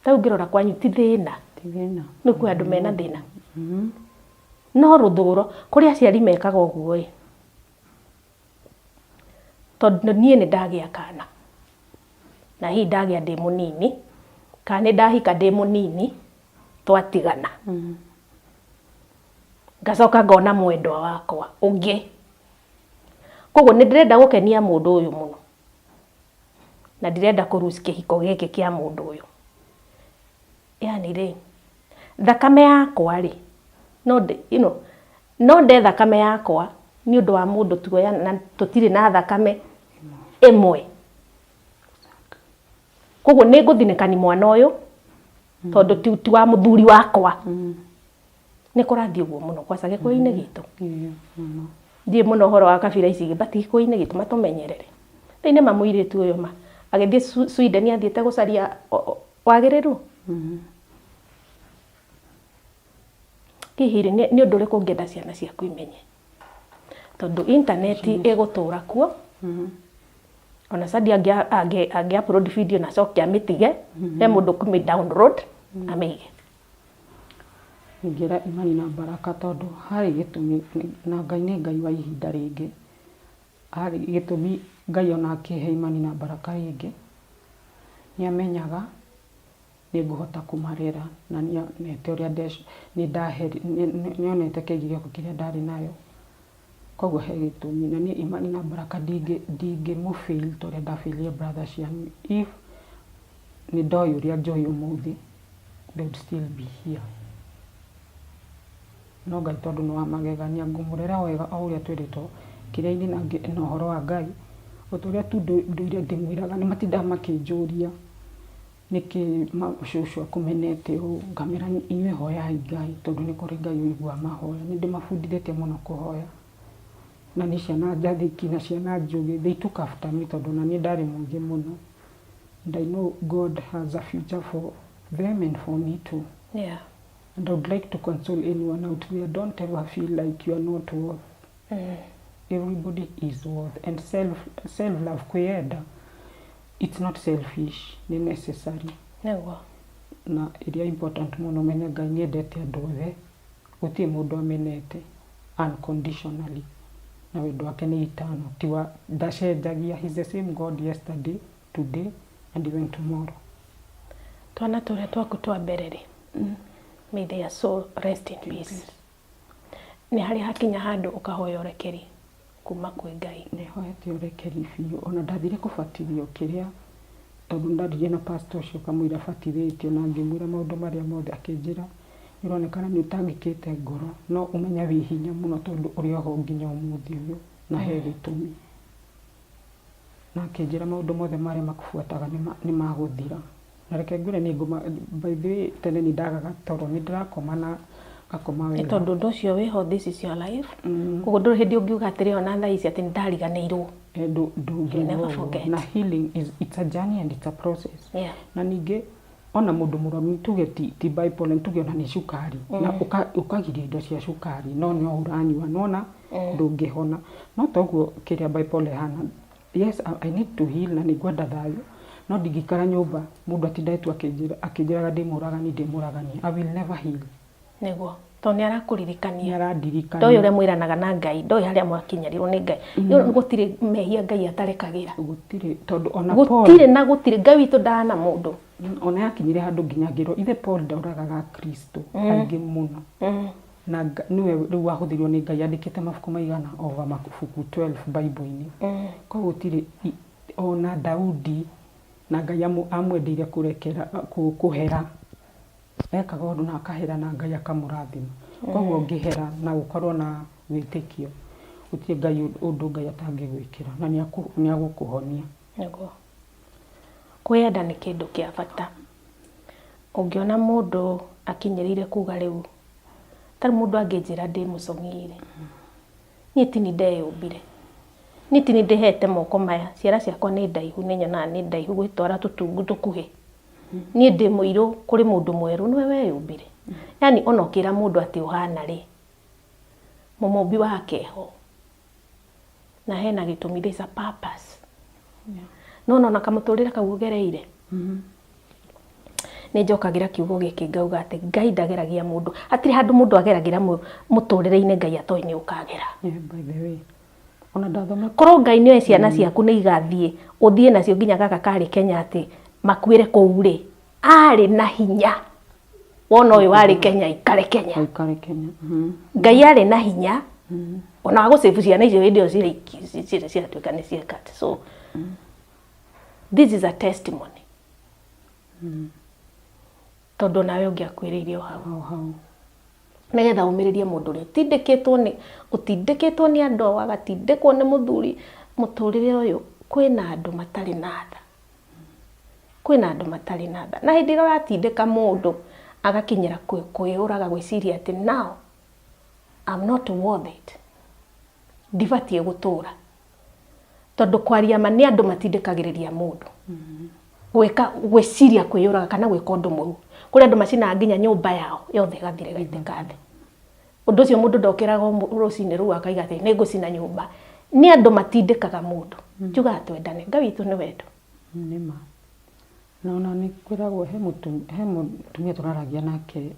Ta rĩu ngĩrora kwanyu ti thĩna. Ti thĩna. Nĩ kwĩ andũ mena thĩna. No rũthũro, kũrĩ aciari mekaga ũguo ĩ. Tondũ niĩ nĩ ndagĩa kana. Na hihi ndagĩa ndĩ mũnini, kana nĩ ndahika ndĩ mũnini, twatigana. Ngacoka ngona mwendwa wakwa ũngĩ. Koguo nĩ ndĩrenda gũkenia mũndũ ũyũ mũno. Na ndirenda kũ lose kĩhiko gĩkĩ kĩa mũndũ ũyũ. Yani rĩ, thakame yakwa rĩ, no you know, no nde thakame yakwa nĩ ũndũ wa mũndũ tuoya na tũtirĩ na thakame ĩmwe. Koguo nĩ ngũthinĩkani mwana ũyũ tondũ ti wa mũthuri wakwa. Nĩ kũrathiĩ ũguo mũno kwaca gĩkũyũ-inĩ gitũ. Ndiũĩ mũno ũhoro wa kabira ici ingĩ but gĩkũyũ-inĩ gitũ matũmenyerere. Rĩu nĩ ma mũirĩtu ũyũ ma agĩthiĩ Sweden athiĩte gũcaria wagĩrĩru. Hihi rĩ, nĩ ũndũ ũrĩkũ ũngĩenda ciana ciaku imenye? Tondũ intaneti ĩgũtũra kuo. Ona Sadi angĩ upload video na acoke amĩtige, he mũndũ ũkũmĩ download amĩige. Ingĩra Imani na Baraka tondũ harĩ gĩtũmi na Ngai nĩ Ngai wa ihinda rĩngĩ. Harĩ gĩtũmi Ngai ona akĩhe Imani na Baraka rĩngĩ, nĩ amenyaga nĩ ngũhota kũmarera na nĩ onete ũrĩa nĩ onete kĩgi gĩakwa kĩrĩa ndarĩ nayo. Koguo he gĩtũmi na niĩ Imani na Baraka ndingĩmũ fail ta ũrĩa ndafailire brother cianyu. If nĩ ndoĩ ũrĩa njũĩ ũmũthĩ, they would still be here. No Ngai tondũ nĩ wa magegania ngũmũrera wega o ũrĩa twĩrĩtwo kĩrĩa-inĩ na ũhoro wa Ngai, o ta ũrĩa tu ndũire ndĩmwĩraga nĩ matindaga makĩnjũria nĩkĩ cũcũ akũmenete ũũ, ngamera inyuĩ hoyai Ngai tondũ nĩ kũrĩ Ngai ũiguaga mahoya. Nĩ ndĩmabundithĩtie mũno kũhoya na nĩ ciana njathĩki na ciana njũgĩ. They took after me tondũ ona niĩ ndarĩ mũũgĩ mũno. And I know God has a future for them and for me too. And I would like to console anyone out there, don't ever feel like you are not worth. Everybody is worth. And self love, kwĩyenda, it's not selfish, nĩ necessary. Nĩguo. Na ĩrĩa important mũno menye Ngai nĩ endete andũ othe, gũtirĩ mũndũ amenete unconditionally. Na wendo wake nĩ eternal, tiwa ndacenjagia, he's the same God yesterday, today and even tomorrow. Twana tũrĩa twaku twa mbere rĩ, may their soul rest in peace. Nĩ harĩ hakinya handũ ũkahoya ũrekeri kuma kwĩ Ngai? Nĩ hoete ũrekeri biũ. Ona ndathire kũbatithio kĩrĩa, tondũ ndaririe na pastor ũcio kamũira batithĩtio na ngĩmwĩra maũndũ marĩa mothe, akĩnjĩra nĩ ũronekana nĩ ũtangĩkĩte ngoro, no ũmenye wĩ hinya mũno tondũ ũrĩ oho nginya ũmũthĩ ũyũ na he gĩtũmi. Na akĩnjĩra maũndũ mothe marĩa makũbuataga nĩ magũthira. Na reke ngwĩre nĩ ngũma, by the way, tene nĩ ndagaga toro, nĩ ndĩrakoma na ngakoma Nĩ wega. Tondũ ũndũ ũcio wĩho, this is your life. Koguo ndũrĩ hĩndĩ ũngiuga atĩrĩ ona thaa ici atĩ nĩ ndariganĩirwo. Ndũngiuga Never ũguo. forget. Na healing is, it's a journey and it's a process. Na ningĩ ona mũndũ mũrwaru, tuge ti bipolar, tuge ona nĩ cukari, na ũkagiria indo cia cukari no no ũranyua, nona ndũngĩhona. No toguo kĩrĩa bipolar ĩhana. Yes, I need to heal na nĩ ngwenda thayũ, no ndingĩikara nyũmba mũndũ atindĩtwo akĩnjĩraga ndĩ mũragani, ndĩ mũragani. I will never heal. Nĩguo, tondũ nĩ arakũririkania. Nĩ arandirikania. Ndoĩ ũrĩa mwĩranaga na Ngai, ndoĩ harĩa mwakinyanĩrwo nĩ Ngai. Gũtirĩ mehia Ngai atarekagĩra. Gũtirĩ, tondũ ona Paul Gũtirĩ na gũtirĩ, Ngai witũ ndana mũndũ. Ona yakinyire handũ nginya ngĩrwo ithe Paul ndoragaga Kristo aingĩ mũno. Na nĩwe rĩu wahũthĩrirwo nĩ Ngai, andĩkĩte mabuku maigana over mabuku 12 Bible-inĩ. Koguo gũtirĩ, ona Daudi na Ngai amwendeire kũrekera, kũhera. Ekaga ũndũ na akahera na Ngai akamũrathima. Koguo ũngĩhera na ũkorwo na wĩtĩkio, gũtirĩ Ngai ũndũ Ngai atangĩgwĩkĩra na nĩ agũkũhonia. Nĩguo. Kwĩyenda nĩ kĩndũ kĩa bata. Ũngĩona mũndũ akinyĩrĩire kuga rĩu, ta rĩu mũndũ angĩnjĩra ndĩ mũcong'i rĩ, niĩ ti niĩ ndeyũmbire. Niĩ ti niĩ ndĩhete moko maya, ciara ciakwa nĩ ndaihu, nĩ nyonaga nĩ ndaihu gwĩtwara tũtungu tũkuhĩ. Niĩ ndĩ mũirũ kũrĩ mũndũ mwerũ, nĩwe weyũmbire. Yaani ona ũkĩra mũndũ atĩ ũhana rĩ, mũmũmbi wake eho. Na hena gĩtũmi, there is a purpose. Nĩwona ona kamũtũrĩre kau ũgereire? Nĩ njokagĩra kiugo gĩkĩ ngauga atĩ Ngai ndageragia mũndũ. Hatirĩ handũ mũndũ ageragĩra mũtũrĩre-inĩ Ngai atoĩ nĩ ũkagera. Yeah, by the way. Ona ndathoma Korwo Ngai nĩoĩ ciana ciaku nĩ igathiĩ, ũthiĩ nacio nginya gaka karĩ Kenya atĩ makuĩre kũu rĩ, arĩ na hinya. Wona ũyũ warĩ Kenya aikare Kenya. Aikare Kenya. Ngai arĩ na hinya ona wa gũcĩbu ciana icio hĩndĩ ĩyo cirĩ ciatuĩka nĩ cieka. So this is a testimony. Tondũ nawe ũngĩakuĩrĩire o hau. O hau. Nĩgetha ũmĩrĩrie mũndũ ũrĩa ũtindĩkĩtwo nĩ ũtindĩkĩtwo nĩ andũ ao agatindĩkwo nĩ mũthuri mũtũrĩre ũyũ kwĩna andũ matarĩ na tha. Kwĩna andũ matarĩ na tha. Na hĩndĩ ĩrĩa ũratindĩka mũndũ agakinyĩra kwĩyũraga gwĩciria atĩ now I'm not worth it. Ndibatiĩ gũtũra. Tondũ kwaria ma nĩ andũ matindĩkagĩrĩria mũndũ gwĩka gwĩciria kwĩyũraga kana gwĩka ũndũ mũru. Kũrĩ andũ macinaga nginya nyũmba yao yothe ĩgathira ĩgaitĩka thĩ. Ũndũ ũcio mũndũ ndokĩraga rũcinĩ rũu akaiga atĩ nĩ ngũcina nyũmba. Nĩ andũ matindĩkaga mũndũ. Njugaga twendane. Ngai witũ nĩ wendo. Nĩ ma. Na ona nĩ kwĩragwo he mũtumia tũraragia nake,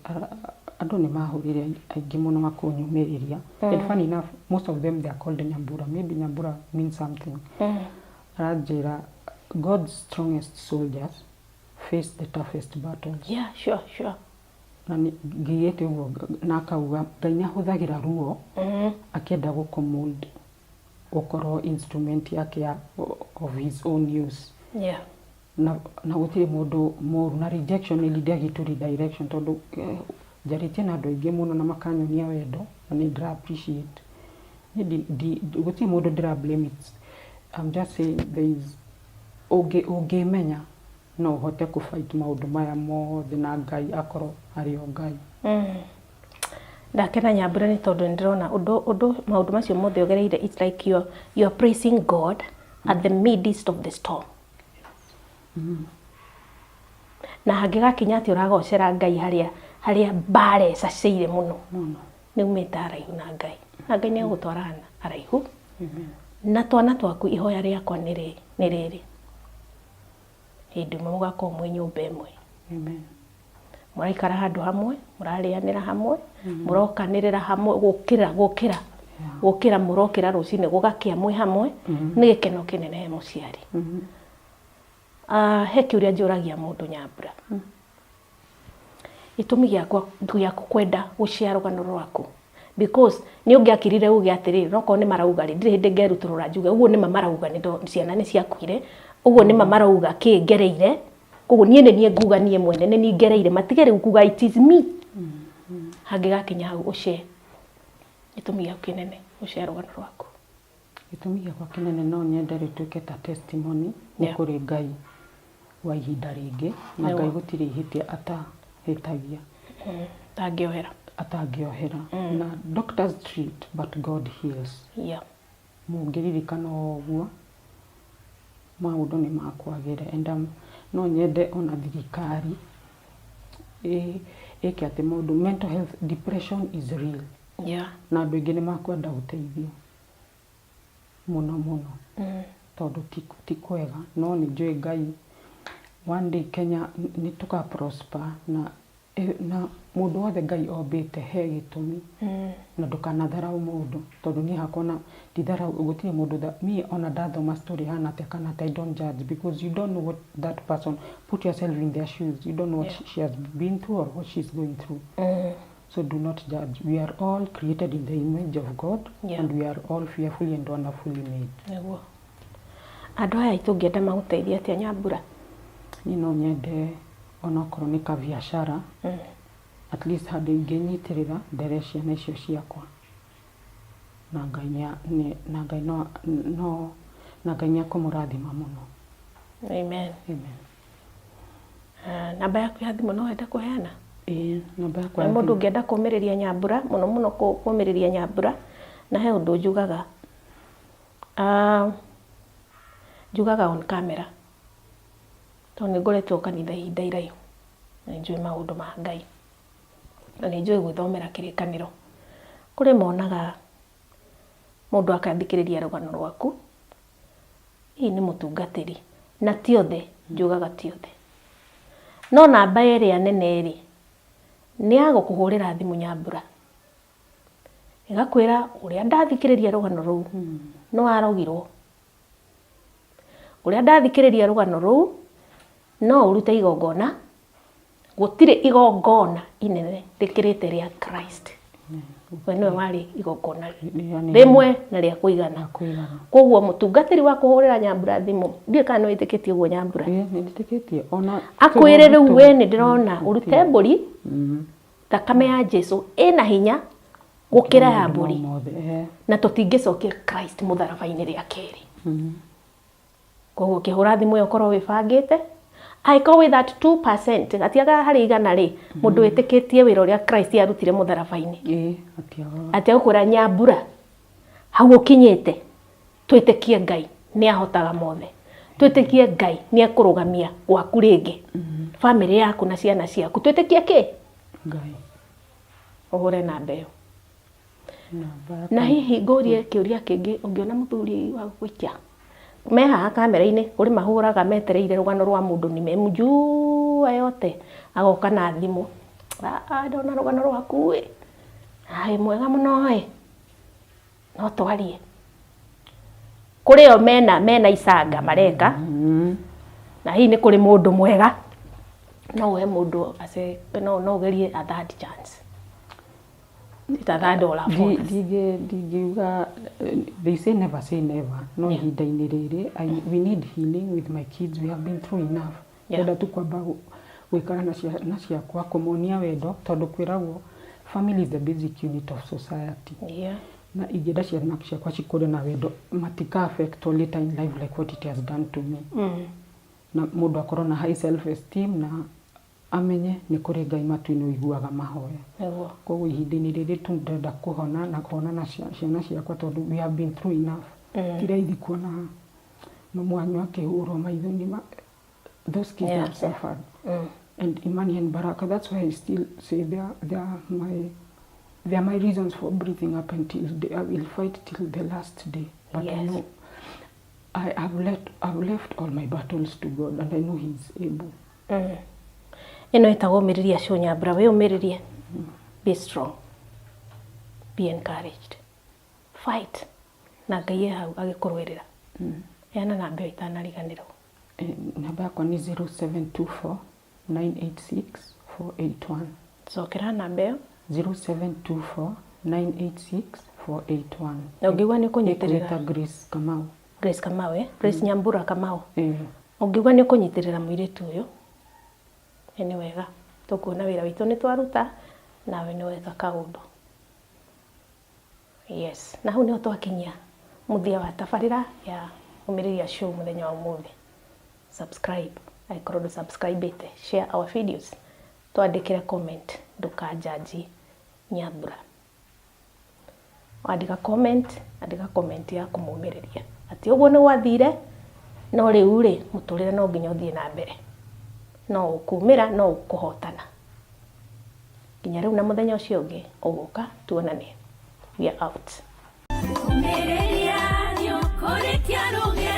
andũ nĩ mahũrire aingĩ mũno makũnyũmĩrĩria. And funny enough, most of them they are called Nyambura. Maybe Nyambura means something. Aranjĩra, God's strongest soldiers face the toughest battles. Yeah, sure, sure. Na ngigĩte ũguo na akauga Ngai nĩ ahũthagĩra ruo akĩenda gũkũ-mold ũkorwo instrument yake ya of his own use. Yeah. Na gũtirĩ mũndũ mũru na rejection ĩ lead to redirection tondũ njarĩtie na andũ aingĩ mũno na makanyonia wendo na nĩ ndĩra appreciate. Niĩ gũtirĩ mũndũ ndĩra blame it. I'm just saying there is ũngĩmenya no ũhote kũ fight maũndũ maya mothe na Ngai akorwo arĩ o Ngai. Ndakena Nyambura nĩ tondũ nĩ ndĩrona ũndũ ũndũ maũndũ macio mothe ũgereire, it's like you are praising God at the midst of the storm. Na hangĩgakinya atĩ ũragocera Ngai harĩa harĩa mbara ĩcacĩire mũno, nĩ umĩte haraihu na Ngai. Na Ngai nĩ egũgũtwara haraihu. Na twana twaku ihoya rĩakwa nĩ rĩrĩ. Hĩndĩ ĩmwe mũgakorwo mwĩ nyũmba ĩmwe. Amen. Mũraikara handũ hamwe, mũrarĩanĩra hamwe, mũrokanĩrĩra hamwe, gũkĩra gũkĩra gũkĩra mũrokĩra rũcinĩ gũgakĩa mwĩ hamwe, nĩ gĩkeno kĩnene he mũciari. He kĩũria njũragia mũndũ Nyambura. Gĩtũmi gĩakwa gĩaku kwenda gũshare rũgano rwaku because nĩ ũngĩakirire uge atĩrĩrĩ nokorwo nĩ marauga rĩ ndirĩ hĩndĩ ngerutũrũra njuge ũguo nĩma marauga nĩ ciana nĩ ciakuire ũguo nĩma marauga kĩ ngereire koguo niĩ nĩ niĩ nguga niĩ mwene nĩ niĩ ngereire matige rĩu kuga it is me. Hangĩgakinya hau ũshare gĩtũmi gĩaku kĩnene gũshare rũgano rwaku. Gĩtũmi gĩakwa kĩnene no nyende rĩtuĩke ta testimony nĩ kũrĩ Ngai wa ihinda rĩngĩ na Ngai gũtirĩ ihĩtia atahĩtagia. Atangĩohera. Atangĩohera. Na doctors treat but God heals. Mũngĩririkana o ũguo maũndũ nĩ makwagĩra. And no nyende ona thirikari ĩke atĩ maũndũ mental health depression is real. Na andũ aingĩ nĩ makwenda ũteithio mũno mũno tondũ ti kwega no nĩ njũĩ Ngai one day Kenya nĩ tũka prosper na na mũndũ wothe Ngai ombĩte he gĩtũmi na ndũkanatharau mũndũ tondũ niĩ hakwa ona nditharau gũtirĩ mũndũ niĩ ona ndathoma story ĩhana atĩa kana atĩa I don't judge because you don't know what that person put yourself in their shoes you don't know what she has been through or what she's going through. So do not judge. We are all created in the image of God and we are all fearfully and wonderfully made. Nĩguo. Andũ aya aitũ ũngĩenda magũteithie atĩa Nyambura? Niĩ no nyende onokorwo nĩ kabiacara at least handũ ingĩnyitĩrĩra ndere ciana icio ciakwa na Ngai na Ngai no no na Ngai nĩ ekũmũrathima mũno. Amen. Amen. Namba yaku ya thimũ no wende kũheana? Ĩĩ, namba yakwa ya Mũndũ thimũ. ũngĩenda kũmĩrĩria Nyambura, mũno mũno kũmĩrĩria Nyambura, na he ũndũ njugaga, Ah, njugaga on camera tondũ nĩ ngoretwo kanitha ihinda iraihu na nĩ njũĩ maũndũ ma Ngai na nĩ njũĩ gwĩthomera kĩrĩkanĩro. Kũrĩ monaga mũndũ akathikĩrĩria rũgano rwaku, hihi nĩ mũtungatĩri, na ti othe, njugaga ti othe. No namba ĩrĩa nene rĩ, nĩ ya gũkũhũrĩra thimũ Nyambura, ĩgakwĩra ũrĩa ndathikĩrĩria rũgano rũu no arogirwo, ũrĩa ndathikĩrĩria rũgano rũu no ũrute igongona, gũtirĩ igongona inene rĩkĩrĩte rĩa Christ. We nĩwe warĩ igongona rĩmwe na rĩa kũigana. Kũigana. Koguo mũtungatĩri wa kũhũrĩra Nyambura thimũ, ndiũĩ kana nĩ wĩtĩkĩtie ũguo Nyambura, Ĩĩ, nĩ njĩtĩkĩtie ona akwĩre rĩu we nĩ ndĩrona ũrute mbũri, thakame ya Jesu ĩna hinya gũkĩra ya mbũri, mothe eh. Na tũtingĩcokia Christ mũtharaba-inĩ rĩa kerĩ. Koguo ũkĩhũra thimũ ĩyo ũkorwo wĩbangĩte, angĩkorwo wĩ that 2% gatiagaga harĩ 100 rĩ, mũndũ wĩtĩkĩtie wĩra ũrĩa Christ arutire mũtharaba-inĩ, Ĩĩ, atiagaga. Atĩ agũkwĩra, Nyambura, hau ũkinyĩte, twĩtĩkie Ngai nĩ ahotaga mothe, twĩtĩkie Ngai nĩ ekũrũgamia gwaku rĩngĩ, bamĩrĩ yaku na ciana ciaku, twĩtĩkie kĩ? Ngai. Ũhũre namba ĩyo. Namba ya Na hihi ngũrie kĩũria kĩngĩ, ũngĩona mũthuri wa gũikia me haha kamera-inĩ, kũrĩ mahũraga metereire rũgano rwa mũndũ, nimemjua yote, agoka na thimũ, "Ah, ah, ndona rũgano rwaku ĩ, wĩ mwega mũno ĩ, no twarie?" Kũrĩ o mena icanga mareka, na hihi nĩ kũrĩ mũndũ mwega no ũhe mũndũ ace, no ũgerie a third chance, ta third or a fourth. Ndingiuga they say never say never, no ihinda-inĩ rĩrĩ we need healing with my kids. We have been through enough. Ndĩrenda tu kwamba gũikara na ciana ciakwa, kũmonia wendo, tondũ kwĩragwo family is the basic unit of society. Na ingĩenda ciana ciakwa cikũre na wendo, matika affect later in life like what it has done to me. Na mũndũ akorwo na high self esteem na amenye nĩ kũrĩ Ngai matu-inĩ ũiguaga mahoya. Koguo ihinda-inĩ rĩrĩ tu ndĩrenda kũhona na kũhona na ciana ciakwa, tondũ we have been through enough. Ti raithi kuona mwanyu akĩhũrwo maitho-inĩ those kids have suffered. And Imani and Baraka, that's why I still say they are my reasons for breathing up until day. I will fight till the last day, but I know I've left all my battles to God and I know He's able. Ĩno ĩtagwo Ũmĩrĩria Show. Nyambura, wĩ ũmĩrĩrie, be strong, be encouraged, fight, na Ngai e hau agĩkũrũĩrĩra. Heana namba ĩyo itanariganĩrwo. Namba yakwa nĩ 0724 986 481. Cokera namba ĩyo. 0724 986 481. Na ũngĩigua nĩ ũkũnyitĩrĩra Ĩkwĩta Grace Kamau. Grace Kamau, eh? Grace Nyambura Kamau. Eh. Ũngiuga nĩ ũkũnyitĩrĩra mũirĩtu ũyũ, nĩ wega, tũkuona wĩra witũ nĩ twaruta, nawe nĩ weka kaũndũ. Yes, na hau nĩho twakinyia mũthia wa tabarĩra ya Ũmĩrĩria Show mũthenya wa ũmũthĩ. Subscribe angĩkorwo ndũ subscribe-ĩte, share our videos, twandĩkĩre comment, ndũkanjanji Nyambura. Wandĩka comment, andĩka comment ya kũmũmĩrĩria atĩ ũguo nĩ gwathire, no rĩu rĩ, mũtũrĩre no nginya ũthiĩ na mbere, no ũkumĩra, no ũkũhotana. Nginya rĩu na mũthenya ũcio ũngĩ ũgũka tuonane. We are out. Ũmĩrĩria nĩũkũrĩkia rũgendo.